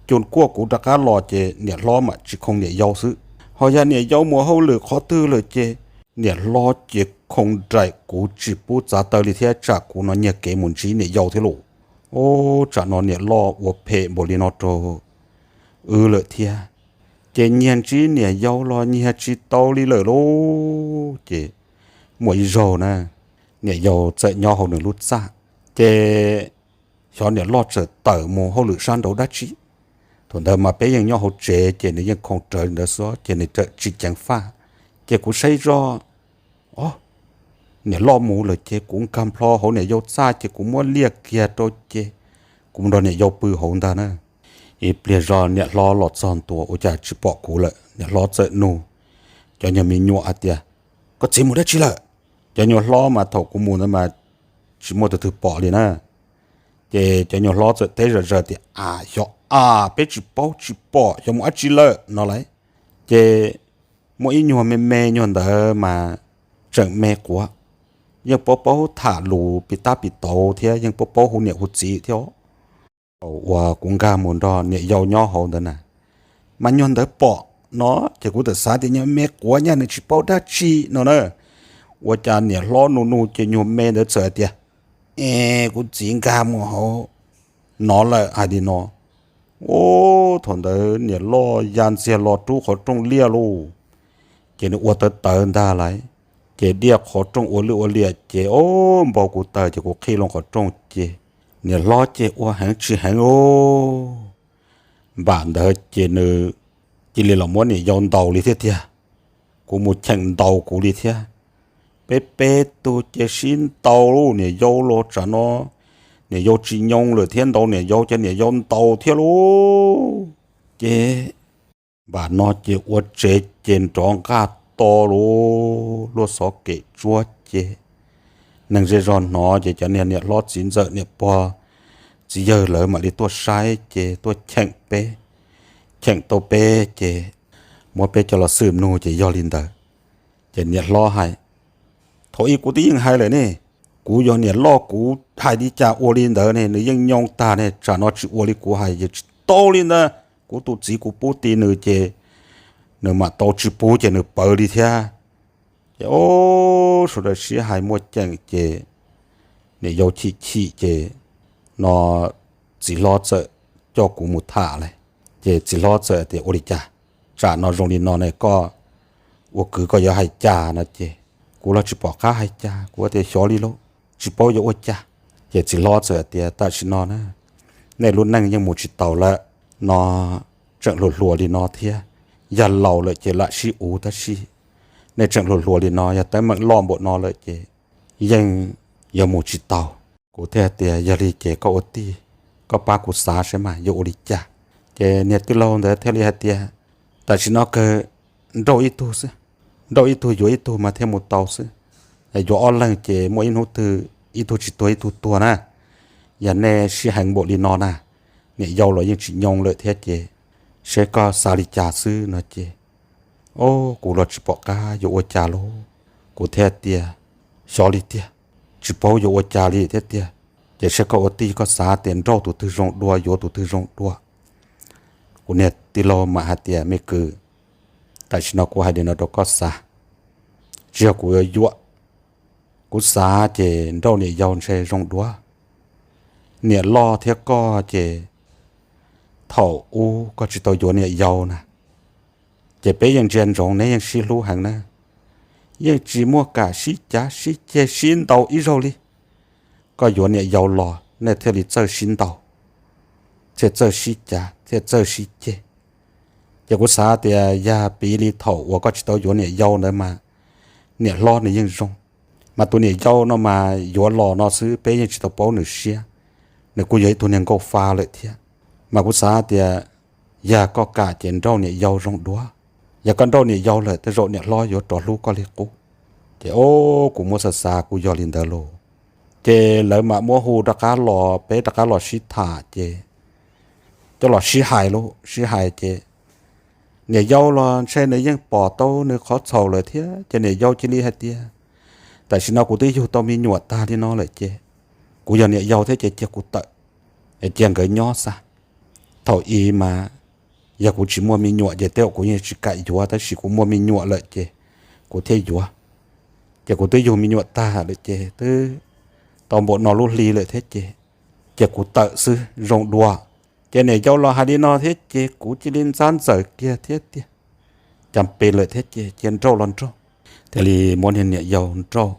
Cuag kuaj kuv rov qab los ces niam hlob mam tsis khoo niam yau xwb. Ho yog niam yau mus hauj lwm qhov twg lawm ces niam hlob ces khoo nraim kuv tsis pub txav taw li thiab tsam kuv no nyiag kev mus ntsib niam yau thiab lauj. U, tsam no niam loj ua phem npaum li no rau wb lawm thiab. Ces nyiag ntsib niam yau los nyiag tsis tau li lawm lauj. Ces muaj ib zaug na, niam yau txawm nyob hauv nws lub txaj, ces xyov niam loj txawm tawm mus hauj lwm sab nraud dab tsi. Thaum ntawd mas peb yeej nyob hauv tsev ces nws yeej khoo rawv ntawd xwb ces nws txawm tsis ceev faj. Ces kuv saib zoj, o, niam loj mus lawm ces kuv nkag nplho hauv niam yau txaj ces kuv muab liaj kiag rau ces kuv mus nrog niam yau pw hauv ntag na. Ib pliag zog niam hlob los txog ntua ua cas tsis pom kuv lawm, niam hlob txawm nug cov nyuag me nyuam hais tias, koj txiv mus dab tsi lawm? Cov nyuag hlob mas thaum kuv mus ntawd mas tsis muaj tus twg pom li na. Ces cov nyuag hlob txawm teb zom zaws tias, a, xyov, a, peb tsis paub tsis pom, xyov mus dab tsi lawm no lauj. Ces muaj ib nyuag me me nyuag ntawd mas tseem me quav, yeej paub paub tham lus pis tab pis tauv thiab yeej paub paub hu niam hu txiv thiab. Thaum uas kuv nkag mus nrog niam yau nyob hauv ntawd na, mas nyuag ntawd pom no, ces kuv txawm xav tias nyuag me quav nyaj nws tsis paub dab tsi no na. Ua cas niam hlob nug nug ces nyuag me ntawd txawm hais tias, e, kuv txiv nkag mus hauv no lawm hais li no. O, thaum ntawd niam loj ya ntxiag los rub qhov rooj liaj lauj, ces nws ua tawv tawv ntag lauj. Ces liaj qhov rooj ua lwj ua liam ces, o, npau kuv taws ces kuv qhib loo qhov rooj ces niam hlob ces ua heev tsis heev lauj. Npam ntawd ces nws cia li los muab niam yau ntaus li thiab tiag. Kuv mus cheem ntaus kuv li thiab. Peb peb tug ces sib ntaus lauj, niam yau los tsam no niam yau tsis nyoo lawm thiab ntaus niam yau ces niam yau ntaus thiab lauj. Ces npam no ces ua tsev ces nrov nqaj to lauj, luaj xov kem tsuab ces neeg zej zog hnov ces cov niag niam hlob txiv ntxawm niam pog txiv yawg lawv mam li tuaj saib ces tuaj cheem peb, cheem tau peb ces muab peb coj los xwb mnug ces yog li ntawd. Ces niam hlob hais, thaum ub kuv twb yeej hais lawm ne, kuv yog niam loj kuv hais li cas ua li ntawd ne, nws yeej nyoo tag ne, tsam no tsis ua li kuv hais ces tsis tau li ntawd, kuv tus txiv kuv pub ti nws ces nws mam tau, tsis pub ces nws pawv li thiab. Ces o, sawv daws sib hais muaj ceem ces niam yau chim chim ces no txiv hlob txawm coj kuv mus tham lawm. Ces txiv hlob txawm tias ua li cas, tsam no zoo li no ne koj ua kwv koj yuav hais cas no ces kuv los tsis pom qab hais cas, kuv tias xyov li lauj, tsis paub yuav ua cas. Ces txiv hlob txawm tias tam sim no na, nej lub neej yeej mus tsis taus lawm no, tseem hluas hluas li no thiab. Yog laus lawm ces lam sib uv tab sis nej tseem hluas hluas li no, yog teeb meem loj npaum no lawm ces yeej yuav mus tsis tau. Kuv thiaj tias, yog li ces koj ua tij, koj pab kuv xav saib mas yuav ua li cas. Ces niag tij laug ntawd thiaj li hais tias, tam sim no kawg nrauj ib tug xwb, nrauj ib tug yuav ib tug mas thiaj mus tau xwb. Yuav ob leeg ces muaj ib hnub twg ib tug tsis tuag ib tug tuag na. Yog nej sib heev npaum li no na, niam yau los yeej tsis nyoo lawm thiab ces seb koj xav li cas xwb no ces, o, kuv los tsis pom qab yuav ua cas lauj. Kuv thiaj tias, xyov li tiag, tsis paub yuav ua cas li thiab tiag. Ces seb koj ua tij koj xav tias nrauj tus twg zoo dua yuav tus twg zoo dua. Kuv niag tij laug mam hais tias, me kwv, tam sim no kuv hais li no rau koj xav, tsis yog kuv yuav yuam. Kuv xav ces nrauj niam yau ntshe zoo dua. Niam loj thiab koj ces thaum ub koj tsis tau yuav niam yau na, ces peb yeej ntsia ntsoov neb yeej sib hlub heev na, yeej tsis muaj kam sib cav sib ceg sib ntaus ib zaug li. Koj yuav niam yau los nej thiaj li txawj sib ntaus, thiaj txawj sib cav thiaj txawj sib ceg. Ces kuv xav tias yog piv li thaum uas koj tsis tau yuav niam yau ntawd mas niam hlob nws yeej zoo, mas tus niam yau no mas yuav los no xwb peb yeej tsis tau paub nws siab, nws kuj yog ib tug niag nkauj fa lawm thiab. Mas kuv xav tias yog koj kam ces nrauj niam yau zoo dua. Yog koj nrauj niam yau lawm tej zaum niam hlob yuav rov hlub koj li qub. Ces o, kuv muab xav xav kuj yog li ntawd lauj. Ces lawv mam muab hu rov qab los peb rov qab los sib tham ces coj los sib hais lauj, sib hais ces niam yau los ntshe nws yeej pom tau nws qhov txhaum lawm thiab ces niam yau cia li hais tias, tam sim no kuv twb yug tau me nyuam tag li no lawm ces kuv yog niam yau thiab ces cia kuv tawm, cia nkawd nyob xwb. Thaum i mas yog kuv tsis muaj me nyuam ces tej zaum kuv yeej tsis kam yuav tab sis kuv muaj me nyuam lawm ces kuv thiaj yuav. Ces kuv twb yug me nyuam tag lawm ces twb tau npaum no lub hli lawm thiab ces cia kuv tawm xwb zoo dua. Ces niam yau los hais li no thiab ces kuv cia li ntxab ntxawm kiag thiab tias, cas pes lawm thiab ces cia nrauj los nrauj. Thiaj li muab niag niam yau nrauj,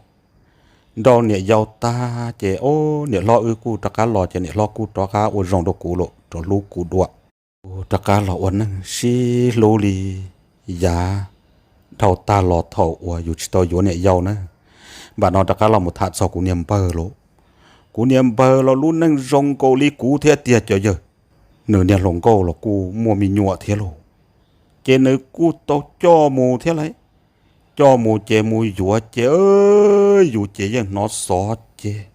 nrauj niam yau tag ces o, niam hlob wb kuj rov qab los ces niam hlob kuj rov qab ua zoo rau kuv lawm, rov hlub kuv dua. Kuv rov qab los ua neej sib hlub li yav dhau tag los thaum uas yus tsis tau yuav niam yau na. Npam no rov qab los mus tham txog kuv niag npawg lauj. Kuv niag npawg los lub neej zoo nkaus li kuv thiab tiag cov yawg. Nws niag hluas nkauj los kuj muaj me nyuam thiab lauj, ces nws kuj tau coj mus thiab lauj. Coj mus ces mus yuav ces yus ces yeej hnov xov ces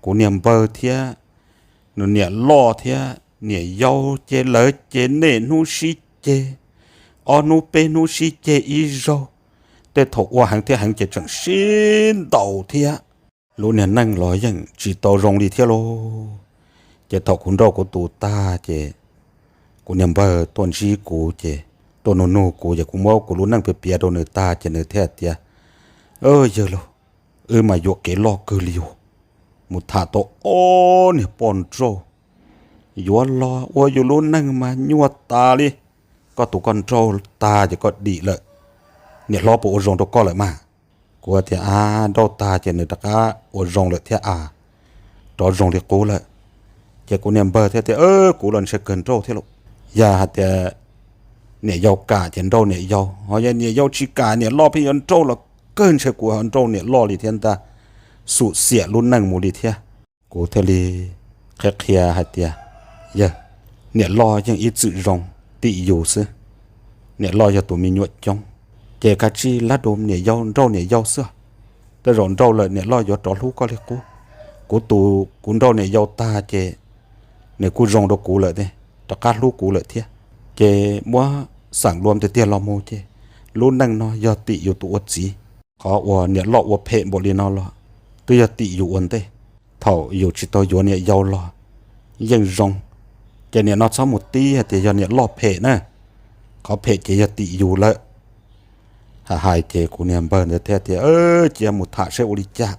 kuv niag npawg thiab nws niam loj thiab niam yau ces lawv ces niaj hnub sib ceg, ob hnub peb hnub sib ceg ib zaug. Tej thaum ua heev thiab heev ces tseem sib ntaus thiab. Lub niag neej los yeej tsis tau zoo li thiab lauj. Ces thaum kuv nrauj kuv tus tag ces kuv niag npawg tuaj ntsib kuv ces tuaj nug nug kuv ces kuv muab kuv lub neej piav piav rau nws tag ces nws thiaj tias, yawg lauj, wb mas yuam kev loj kawg li os. Mus tham tau ob niag poj nrauj, yuav los ua yus lub neej mas nyuaj tas li. Koj tus koj nrauj tag ces koj dim lawm, niam hlob puas ua zoo rau koj lawm mas? Kuv tias, a, nrauj tag ces nws rov qab ua zoo lawm thiab a, rov zoo li qub lawm. Ces kuv niag npawg thiaj tias, kuv los ntshe kawg nrauj thiab lauj. Yog hais tias niam yau kam ces nrauj niam yau, ho yog niam yau tsis kam niam loj pheej yuav nrauj los kawg ntshe kuv ho nrauj niam loj li thiab ntag, xum xiam lub neej mus li thiab. Kuv thiaj li qhia qhia hais tias, yawg, niam loj yeej ib txwm zoo, tim yus xwb. Niam loj yog tus me nyuam coob, ces kav tsij lab du niam yau, nrauj niam yau xwb. Tej zaum nrauj lawm niam loj yuav rov hlub koj li qub. Kuv tus kuv nrauj niam yau tag ces nws kuj zoo rau kuv lawm, rov qab hlub kuv lawm thiab. Ces muab xeem luam tiag tiag los mus ces lub neej no yog tim yus tus ua txiv. Qhov uas niam loj ua phem npaum li no los twb yog tim yus ua ntej. Thaum yus tsis tau yuav niam yau los yeej zoo, ces nim no txhob mus tib hais tias yog niam loj phem na, qhov phem ces yog tim yus lawm. Hais hais ces kuv niag npawg ntawd thiaj tias, cia mus tham seb ua li cas.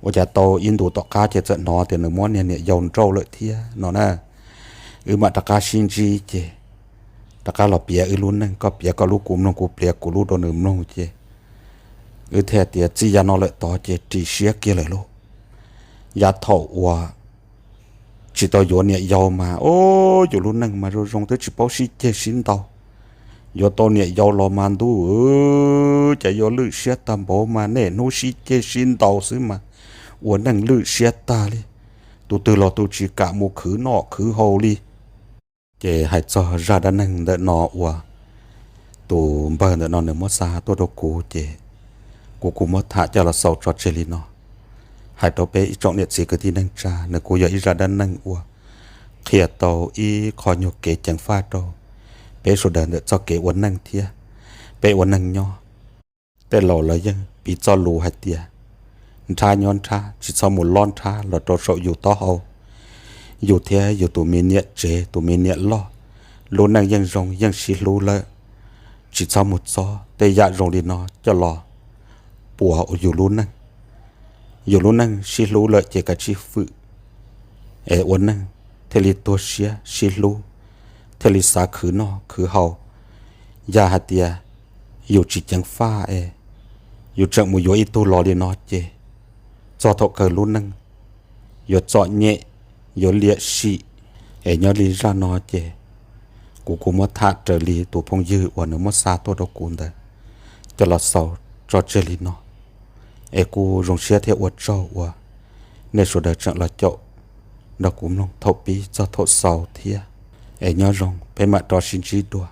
Ua cas tau ib ntus tom qab ces txawm hnov tias nws muab niag niam yau nrauj lawm thiab no na. Wb mam rov qab sib ntsib ces rov qab los piav wb lub neej, koj piav koj lub kuv mloog, kuv piav kuv lub rau nws mloog ces wb thiaj tias txij yav no lawm tod ces ris siab kiag lawm lauj. Yav thaum uas tsis tau yuav niam yau mas, o, yus lub neej mas zoo zoo twb tsis paub sib ceg sib ntaus. Yuav tau niam yau los mas ntuj, cas yuav lwj siab tag npaum mas niaj hnub sib ceg sib ntaus xwb mas ua neej lwj siab tag li. Tus twg los tus tsis kam mus khwv noj khwv haus li. Ces hais txog zaj dab neeg ntawm no uas tus npawg ntawm no nws muab xa tuaj rau kuv ces kuv kuj muab tham coj los xaus tso tseg li no. Hais rau peb ib tsoom niam txiv kwv tij neej tsa, nws kuj yog ib zaj dab neeg uas qhia tau ib qho nyuag kev ceev faj rau peb sawv daws ntawm txoj kev ua neej thiab peb ua neej nyob. Tej laus lawv yeej piv txoj lus hais tias nrhab nyob nrhab, tsis txhob mus lob nrhab los rau saum yus taub hau. Yus thiab yus tus me niam tsev, tus me niam loj, lub neej yeej zoo yeej sib hlub lawm, tsis txhob mus txob tej yam zoo li no coj los puas yus lub neej. Yus lub neej sib hlub lawm ces kav tsij fwm es ua neej thiaj li tuag siab sib hlub, thiaj li xav khwv noj khwv haus. Yog hais tias yus tsis ceev faj es yus tseem mus yuav ib tug los li no ces txog thaum kawg lub neej yuav txom nyem, yuav liam sim. Es nyob li zaj no ces kuv kuj muab tham raws li tus phooj ywg uas nws muab xa tuaj rau kuv ntawd coj los xaus tso tseg li no. Es kuj zoo siab thiab ua tsaug uas nej sawv daws tseem los caum nrog kuv mloog thaum pib txog thaum xaus thiab. Es nyob zoo, peb mam rov sib ntsib dua.